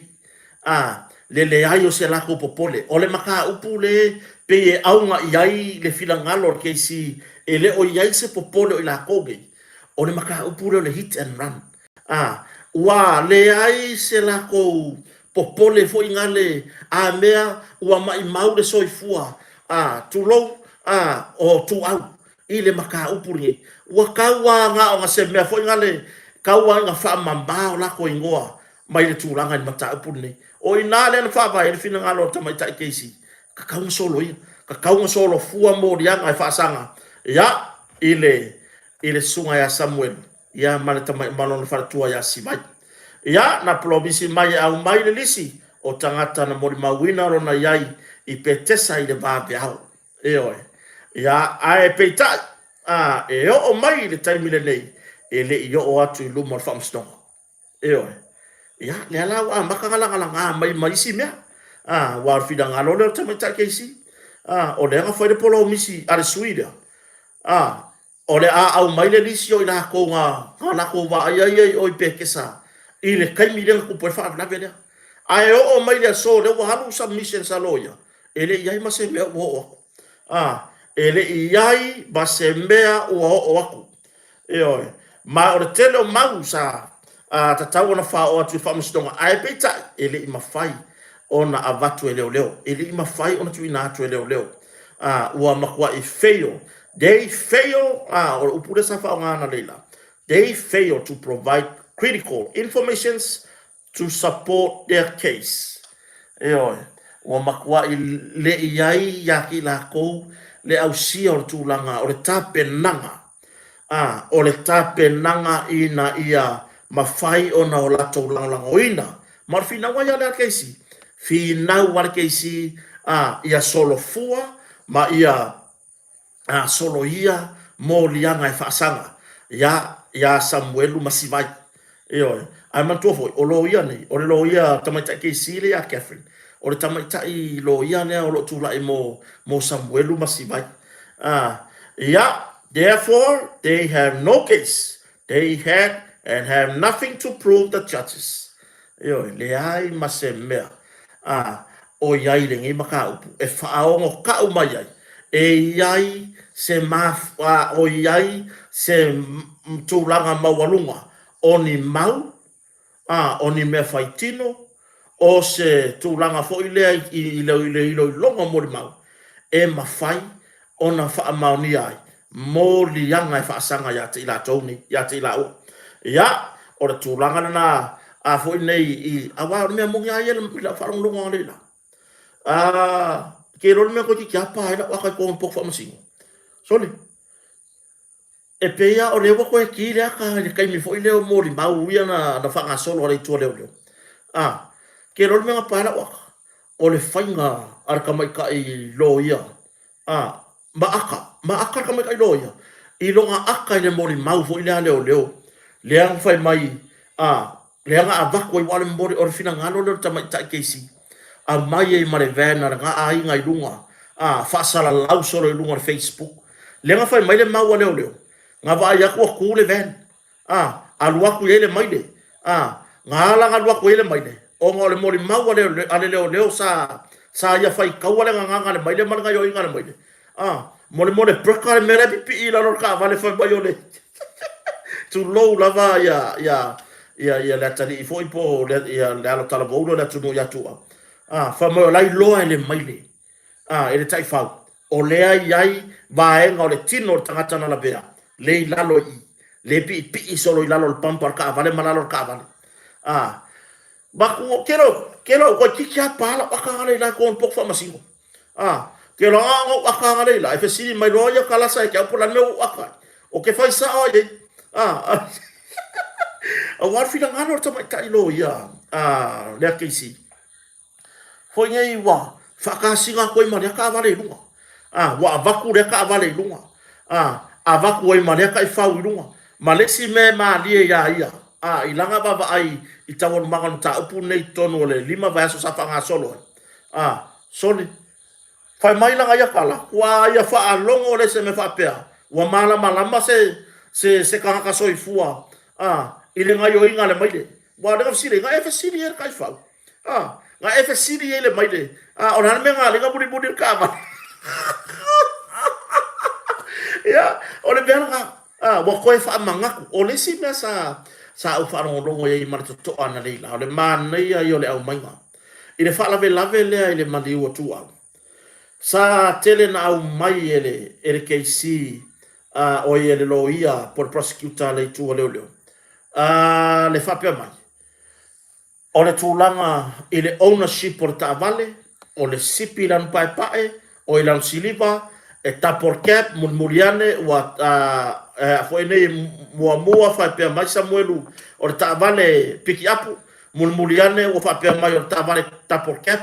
le leai o se latou popole. O le mataupu le pei e auga i ai le finagalo o le KC, e le o i ai se popole o i latou nei, o le mataupu lea o le hit and run. A, ua leai se latou popole foi gale a mea ua maimau le soifua, a, tulou, a, o Tuau i le mataupu lenei. Ua tau a na ona se mea foi gale, tau a ina faamama o latou igoa mai le tulaga i le mataupu lenei. O i ina lea na faavae ai le finagalo o le tamaitai Casey, tatau ona soloia, tatau ona solofua moliaga e faasaga, ia, i le, i le susuga ia Samuelu. ia ma le tamai ma lona faletua ia Simai. Ia, na polomisi mai e aumai le lisi o tagata na molimauina lona i ai i Petesa i le vaveao. Ioe. Ia, ae peitai, a, e oo mai i le taimi lenei, e le i oo atu i luma o le faamasinoga. Ioe. Ia, lea la ua amata ona lagalaga mai ma isi mea. A, aua o le finagalo lea o le tamaitai KC. A, o lea na fai le polomisi a le sui lea. A, O le a aumai le lisi o i latou na latou vaaia ia i o i Petesa i le taimi lea na tupu ai le faalavelave lea. Ae oo mai le aso lea ua alu submissions a loia, e le i i ai ma se mea ua oo atu. A, e le i i ai ma se mea ua oo atu. Ioe. Ma o le tele o mau sa tatau ona faaoo atu i le faamasinoga, ae peitai, e le i mafai ona avatu e leoleo. E le i mafai ona tuuina atu e leoleo. Ua matuai fail. They fail, o le upu lea sa faaaoga analeila, they fail to provide critical informations to support their case. Ioe, ua matuai le i ai ia te i latou le ausia o le tulaga o le tapenaga, ā, o le tapenaga ina ia mafai ona o latou lagolagoina. Ma o le finauga ia lea a le KC, finau a le KC, ā, ia solofua ma ia a soloia moliaga e faasaga ia ia Samuelu ma Sivai. Ioe. Ae manatua foi, o loia nei, o le loia tamaitai KC lea ia Catherine, o le tamaitai loia lea o lo o tulai mo, mo Samuelu ma Sivai. A, ia, therefore they have no case, they had and have nothing to prove the charges. Ioe, leai ma se mea a o i ai lenei mataupu e faaogota'u mai ai e i ai se a o i ai se tulaga maualuga o ni mau, a o ni mea faitino, o se tulaga foi lea i le iloiloga o molimau e mafai ona faamaonia ai moliaga e faasaga ia te i latou nei, ia te i laua. Ia, o le tulaga lena a foi nei i, aua o le mea moni lava ia i lau faalogologo analeila. A, ke iloa le mea toeitiiti lava pa ai lau ata i totonu o le potu faamasino. Sole, e pei lava o lea ua toe ki le ata i le taimi foi lea o molimau ia na faagasolo a le itu a leoleo. A, ke iloa le mea na pa ai lau ata, o le faiga a le tamaitai loia A, ma aka, ma aka le tamaitai loia, i lona aka i le molimau foi lea a leoleo, lea na fai mai, a, lea na avatu ai, aua o le moli, o le finagalo lea o le tamaitai Casey, aumai ai ma le van a lena aiga i luga, a, faasalalau solo i luga o le Facebook. Lea na fai mai le mau a leoleo, na vaai atu ua tu le van, a, alu atu i ai le maile, a, na ala ona alu atu i ai le maile, ona o le molimau a le, a le leoleo sa, sa ia faitaua le gagana a le maile ma le gaioiga a le maile, a, mo le, mo le breka le mea la e pipii i lalo o le taavale fai mai o le, tulou lava ia, ia, ia, ia le atalii foi po o le, ia le alo talavou lea o le atunuu ia Tuua, a, fai mai o la e iloa e le maile, a, e le taifau, o lea e i ai vaega o le tino o le tagata na lavea, le i lalo i i, le piipii solo i lalo o le pampa o le taavale ma lalo o le taavale. A, maku, ke lo, ke lo, koi kiki a pala o aka ngale i la ko pok fa masino. A, ke lo a ngo aka ngale i la, e fesili mai loa ia kalasa e ke au po la me u aka. O ke fai sa o ye. A, a wa finagalo o le tamaitai loia, a, lea keisi. Foi nei ua faakasina atu ai ma lea taavale i luga. A, ua avatu lea taavale i luga. A, avatu ai ma lea taifau i luga. Ma le isi mea e malie iā ia, a, i lana vaavaai i taualumaga o le mataupu lenei i totonu o le lima vaiaso sa faagasolo ai. A, sole, fai mai lana ia tala, ua ia faalogo lea i se mea faapea, ua malamalama se, se, se tagata soifua, a, i le gaioiga a le maile. Ua o lea na fesili ai, na e fesili ai i le taifau. Ah, na e fesili ai le maile. Ah, o le a le mea na alii mulimuli le taavale. Ia, o le mea lena. Ah, ua toe faamanatu. O le isi mea sa sa ou faalogologo i ai ma le totoa analeila, o le manaia ia o le aumaiga. I le faalavelave lea i le maliu o Tuau, sa tele na aumai e le e le KC, ah, oi e le loia po o le prosecutor a le itu a leoleo, ah, le faapea mai, O le tulaga i le ownership o le taavale, o le sipi i lana paepae, o i lana siliva, e double cab, mulimuli ane, ua a foi nei muamua faapea mai Samuelu o le taavale pikiapu, mulimuli ane ua faapea mai o le taavale double cab,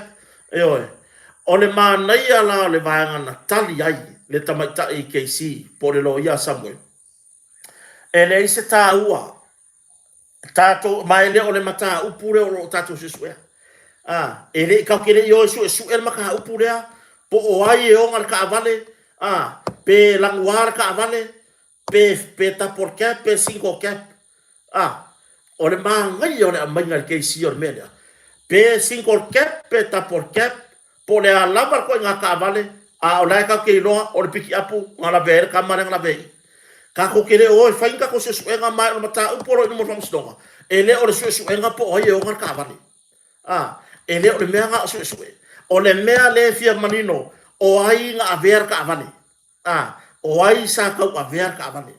ioe. O le manaia la o le vaega na tali ai le tamaitai KC po o le loia a Samuelu, e leai se taua Tatou, ma e le o le mataupu lea o lo o tatou suesuea. A, e le i tatou te le i o e suesue le mataupu lea, po o ai e ona le taavale, a, pe lanuā le taavale, pe, pe double cab, pe single cab. A, o le manaia o le aumaiga i le KC o le mea lea. Pe single cab, pe double cab, Po o le a lava le ituaiga taavale, a o la e tatou te iloa o le pikiapu na lavea ai le tama lea na lavea i i. Tatou te le o e fai ni tatou suesuega ma o le mataupu o lo o i luma o le faamasinoga, e le o le suesuega po o ai e ona le taavale. A, e le o le mea na o suesue. O le mea lea e fia manino, o ai na avea le taavale. A, o ai sa tauavea le taavale?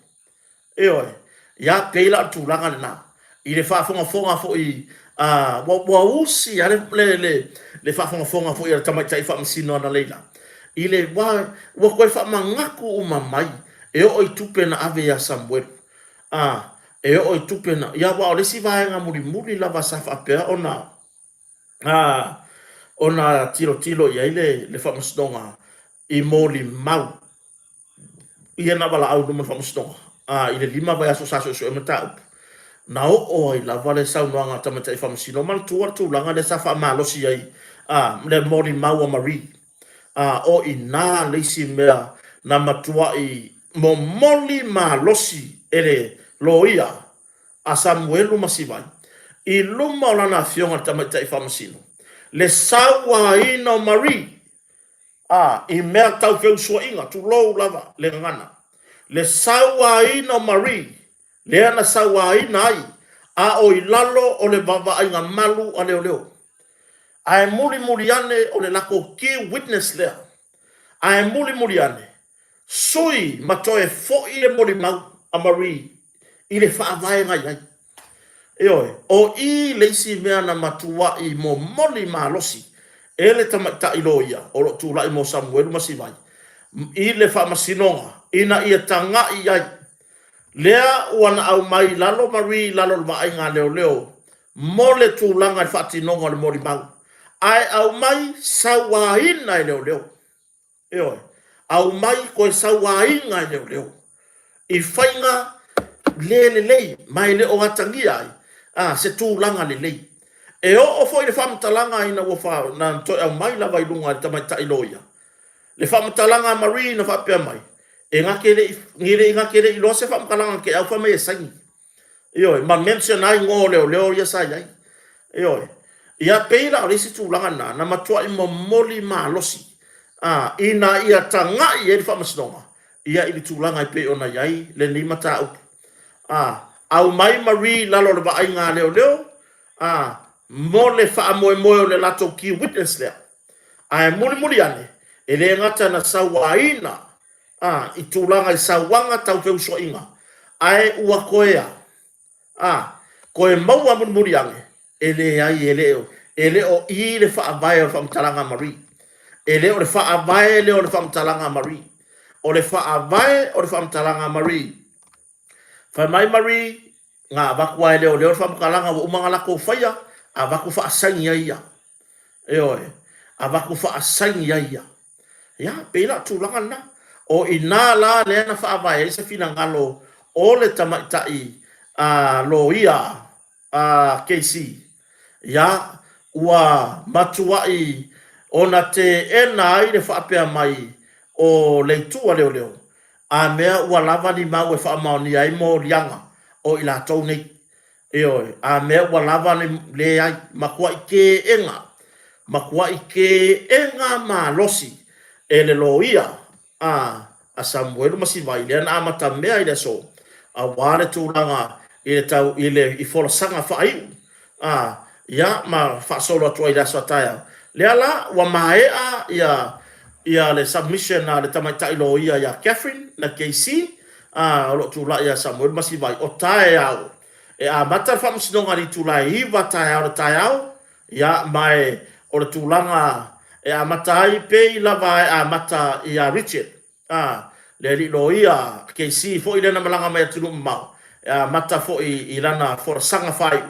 Ioe. Ia, pei la o le tulaga lena. I le faafogafoga foi, a, ua, ua usi lava le, le, le, le faafogafoga foi a le tamaitai faamasino analeila, i le, ua, ua toe faamanatu uma mai e oo i tupe na ave ia Samuelu. A, e oo i tupe na, ia aua o le isi vaega mulimuli lava sa faapea ona, a, ona tilotilo i ai le, le faamasinoga i molimau ia na valaau i luma o le faamasinoga, a, i le lima vaiaso sa suesue mataupu, na oo ai lava le saunoaga a tamaitai faamasino, manatua le tulaga lea sa faamalosi ai, a, le molimau a Marie, a, o i ina le isi mea na matuai momoli malosi e le loia a Samuelu ma Sivai i luma o lana afioga i le tamaitai faamasino, le sauaina o Marie, A, i mea tau feusuaiga, tulou lava le gagana, le sauaina o Marie, lea na sauaina ai, a o i lalo o le vaavaaiga malu a leoleo. Ae mulimuli ane o le latou key witness lea. Ae mulimuli ane, sui ma toe foi le molimau a Marie i le faavae na i ai. Ioe, o i le isi mea na matuai momoli malosi e le tamaitai loia o lo o tulai mo Samuelu ma Sivai i le faamasinoga ina ia tagai i ai. Lea ua na aumai i lalo Marie i lalo o le vaaiga a leoleo mo le tulaga i le faatinoga o le molimau, ae aumai sauaina e leoleo. Ioe. Aumai koe sauaina e leoleo i faiga le lelei ma e le o atagia ai a, se tulaga lelei. E oo foi le faamatalaga ina ua fa, na toe aumai lava i luga e le tamaitai loia. Le faamatalaga a Marie na faapea mai, e na te le i, le na te le i iloa se faamatalaga na Ke'au fai mai e saini. Ioe, ma mention ai igoa o leoleo ia sa i ai. Ioe. Ia pei la o le isi tulaga lena na matuai momoli malosi a, ina ia taga'i i ai le Faamasinoga ia i le tulaga e pei ona i ai lenei mataupu. A, aumai Marie i lalo o le vaaiga a leoleo a, mo le faamoemoe o le latou key witness lea. Ae mulimuli ane, e le gata na sauaina a, i tulaga i sauaga tau feusuaiga, ae ua toe a? A, toe maua mulimuli ane, e leai, e le o, e le o i le faavae o le faamatalaga a Marie. E le o le faavae lea o le faamatalaga a Marie. O le faavae o le faamatalaga a Marie, fai mai Marie, na avatu lava e leoleo le faamatalaga ua uma ona latou faia, avatu faasaini ai ia. Ioe, avatu faasaini ai ia. Ia, pei la o tulaga lena. O i ina la lea na faavae ai se finagalo o le tamaitai a loia a KC. Ia, ua matuai ona teena ai le faapea mai o le itu a leoleo, a mea ua lava ni mau e faamaonia ai moliaga o i latou nei. Ioe, a mea ua lava le leai, matuai teena, matuai teena malosi e le loia a a Samuelu ma Sivai, lea na amatamea i le aso, aua le tulaga i le tau i le i folasaga faaiu, a ia ma faasolo atu ai i le aso a taeao. Lea la ua maea ia ia le submission a le tamaitai loia ia Catherine na KC, a o lo o tulai ia Samuelu ma Sivai, o taeao e amata le faamasinoga i le itula e 9 taeao i le taeao, ia, ma e o le tulaga e amata ai pei lava e amata ia Richard, a, le alii loia KC foi lea na malaga mai atunuu mamao, e amata foi i lana folasaga faaiu,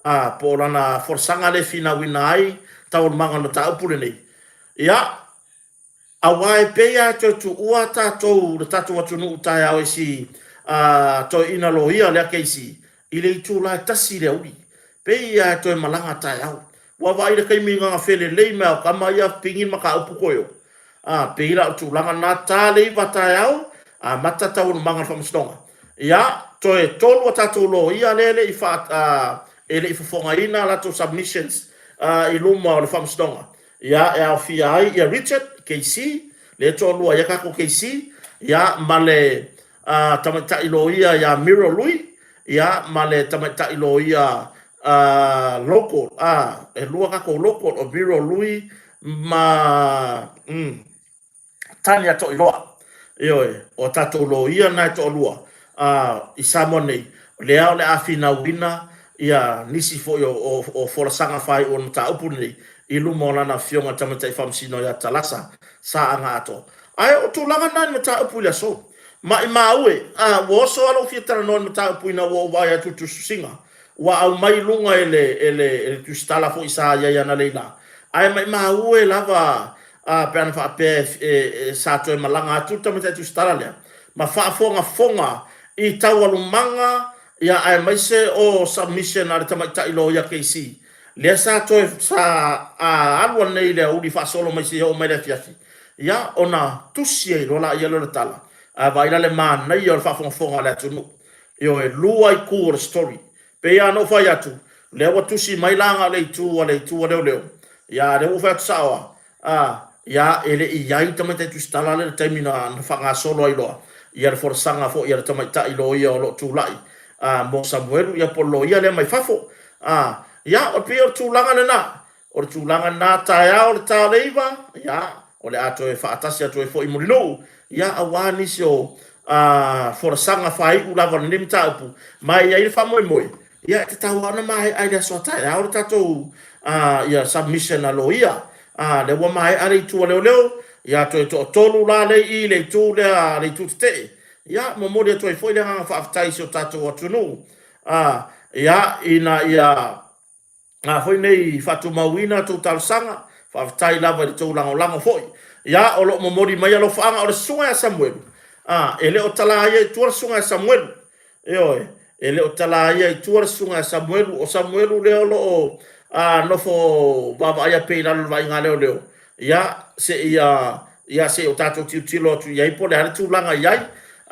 a, po o lana folasaga lea e finauina ai taualumaga o le mataupu lenei. Ia, Aua e pei lava e toe tuua tatou, le tatou atunuu taeao i si a toeaina loia lea Casey i le itula e tasi i le aoauli. Pei lava e toe malaga taeao. Ua vaai i le taimi na felelei mai ai o tama ia pigi le mataupu toe o. A, pei la o le tulaga lena, ta le iva taeao, amata taualumaga o le faamasinoga. Ia, toe tolu a tatou loia lea e le i faa, a, e le i fofogaina a latou submissions a, i luma o le faamasinoga. Ia, e aofia ai ia Richard, KC, lea e toalua ai a tatou KC, ia, ma le uh, tamaitai loia ia Miro Lui, ia, ma le tamaitai loia uh, local, ah, e lua tatou local, o Miro Lui ma mm, Tania Toiloa. Ioe, o a tatou loia na e toalua a, i Samoa nei, lea o le a finauina ia nisi foi o, o, o folasaga faaiu o le mataupu lenei i luma o lana Afioga i le Tamaitai Faamasino ia Talasa Saaga Atoa. Ae o tulaga na i le mataupu i le aso. Maimau e, a, ua oso lava lou fia talanoa i le mataupu ina ua ou vaai atu i le tusitusiga ua aumai i luga e le, e le, e le tusitala foi sa i ai analeila. Ae maimau e lava a, pe ana faapea e, e, sa toe malaga atu le tamaitai tusitala lea ma faafogafoga i taualumaga ia aemaise o submission a le tamaitai loia KC lea sa toe sa a, alu anei i le aoauli faasolo mai seia oo mai le afiafi ia ona tusi ai loa laia lea o le tala. Ae vaai la le manaia o le faafogafoga a le atunuu. Ioe, lua itu o le story. Pei lava ona ou fai atu, o lea ua tusi mai la na o le itu a le itu a leoleo, ia a lea ua ou fai atu sao lava, a, ia e le i i ai le tamaitai tusitala lea i le taimi na, na faagasolo ai loa ia le folasaga foi a le tamaitai loia o lo o tulai, a, mo Samuelu, ia po o le loia lea mai fafo. A, ia, e pei o le tulaga lena. O le tulaga lena, taeao le ta o le iva, ia, o le a toe faatasi atu ai foi i Mulinuu, ia, aua nisi o a, folasaga faaiu lava o lenei mataupu, ma e i ai le faamoemoe, ia, e tatau lava ona maea i le aso a taeao le tatou a, ia, submission a loia. A, lea ua maea le itu a leoleo, ia, toe toatolu la lea i i le itu lea, le itu tetee. Ia, momoli atu ai foi le agaga faafetai i si o tatou atunuu, a, ia, ina ia A foi nei faatumauina a tou talosaga, faafetai lava i le tou lagolago foi. Ia, o lo o momoli mai alofaaga o le susuga ia Samuelu. A, e le o talaia i tua le susuga ia Samuelu. Ioe, e le o talaia i tua le susuga ia Samuelu. O Samuelu lea o lo o a, nofo vaavaaia pea i lalo o le vaaiga a leoleo. Ia, seia Ia, se i o tatou tilotilo atu i ai po o le a le tulaga i ai.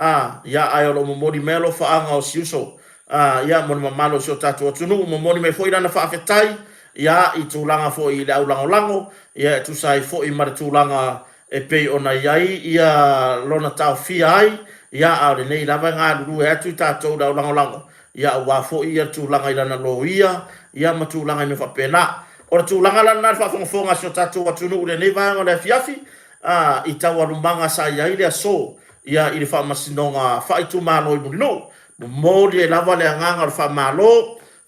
A, ia, ae o lo o momoli mai alofaaga o si uso, a, ia, mo le mamalu o si o tatou atunuu, momoli mai foi lana faafetai, ia, i tulaga foi i le aulagolago, ia, e tusa ai foi ma le tulaga e pei ona i ai ia lona taofia ai, ia, a o lenei lava e galulue atu i tatou i le aulagolago, ia, aua foi ia tulaga i lana loia, ia, ma tulaga i mea faapena. O le tulaga la lena i le faafogafoga a si o tatou atunuu i lenei vaega o le afiafi, a, i taualumaga sa i ai le aso, ia, i le faamasinoga faaitumalo i Mulinuu. Momoli ai lava le agaga o le faamalo,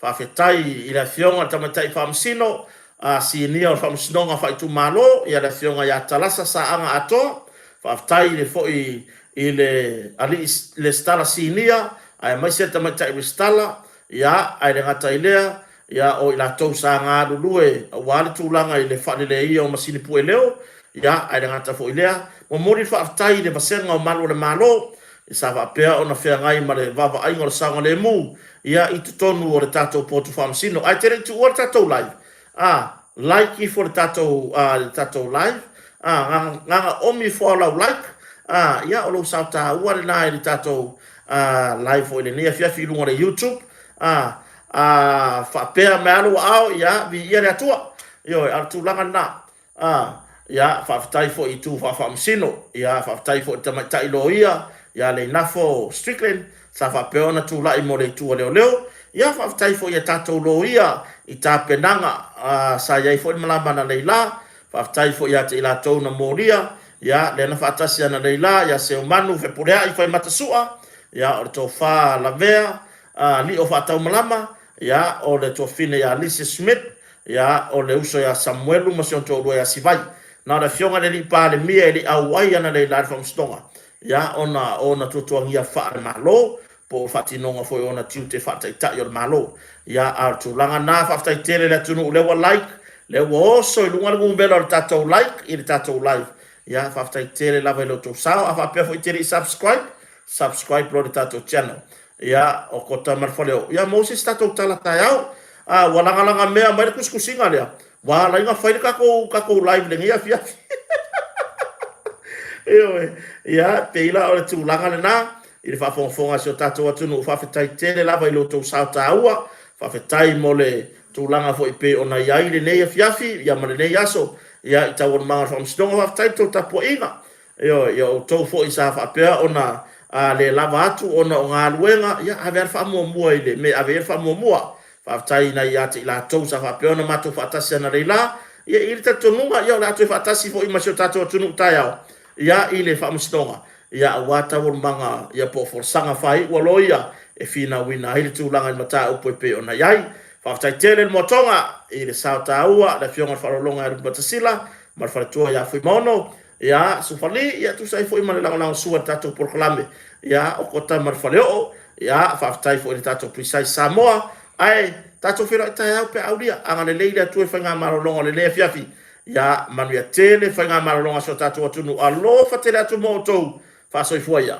faafetai i le Afioga i le Tamaitai Faamasino, a, Sinia o le Faamasinoga Faaitumalo, ia, le Afioga ia Talasa Saaga Atoa, faafetai i le foi i le Alii Resitala Sinia, aemaise le Tamaitai Resitala, ia, ae le gata i lea, ia, o i latou sa galulue aua le tulaga i le faaleleia o masini pue leo, ia, ae le gata foi i lea, momoli le faafetai i le vasega o Malu o le Malo, sa faapea ona feagai ma le vaavaaiga o le saogalemu, ia, i totonu o le tatou potu faamasino. Ae te le i tuua le tatou live, a, like ifo le tatou, a, le tatou live, a, gaga omi ifo lava lau like, a, ia, o lou sao taua lena i le tatou, a, live foi i lenei afiafi i luga o le YouTube, a, a faapea mai lava lou aao, ia, viia le Atua. Ioe, a o le tulaga lena. A, ia, faafetai foi i itu faafaamasino. Ia, faafetai foi i le tamaitai loia, ia Leinafo Strickland, sa faapea ona tulai mo le itu a leoleo. Ia, faafetai foi i a tatou loia i tapenaga, a, sa i ai foi le malama analeila. Faafetai foi ia te i latou na molia, ia, lea na faatasi analeila, ia Seumanu Fepuleai Faimatasua, ia, o le Tofa Lavea, a Lio Faataumalama, ia, o le tuafafine ia Lisa Smith, ia, o le uso ia Samuelu ma si ona toalua ia Sivai. Na o le afioga i le Alii Palemia e le i auai analeila i le faamasinoga, ia, ona o ona tuatuagia faale-Malo, po o le faatinoga foi o ona tiute faataitai o le Malo. Ia, a o le tulaga lena, faafetai tele i le atunuu o lea ua like, lea ua oso i luga le numera o le tatou like i le tatou live. Ia, faafetai tele lava i lo outou sao. A faapea foi e te le i subscribe, subscribe loa i le tatou channel. Ia, o Kota ma le Faleoo. Ia, maua se isi tatou tala taeao. A, ua lagalaga mea mai le tusitusiga lea, ua ala ai ona fai le tatou, tatou live i lenei afiafi. Ioe. Ia, pei la o le tulaga lena i le faafogafoga a si o tatou atunuu. Faafetai tele lava i lo outou sao taua. Faafetai mo le tulaga foi pei ona i ai lenei afiafi, ia ma lenei aso, ia, i taualumaga o le Faamasinoga. Faafetai i le tou tapuaiga. Ioe, ia outou foi sa faapea ona le lava atu ona o galuega, ia ave lava le faamuamua i le mea e ave i ai le faamuamua. Faafetai i nai ia te i latou sa faapea ona matou faatasi analeila, ia i le talitonuga ia o le a toe faatasi foi ma si o tatou atunuu taeao, ia i le faamasinoga, ia aua taualumaga ia po o folasaga faaiu a loia e finauina ai le tulaga i mataupu e pei ona i ai. Faafetai tele i le moatoga i le sao taua le Afioga i le Faaaloaloga ia Lupemasasila ma le faletua ia Fuimaono. Ia, Sufali, ia tusa ai foi ma le lagolagosua i le tatou polokalame, ia, o Kota ma le Faleoo, ia, faafetai foi i le tatou Precise Samoa, ae tatou feiloai taeao pe a aulia, agalelei le Atua i faigamalologa o lenei afiafi, ia, manuia tele faigamalologa a si o tatou atunuu, alofa tele atu mo outou, faasoifua ia.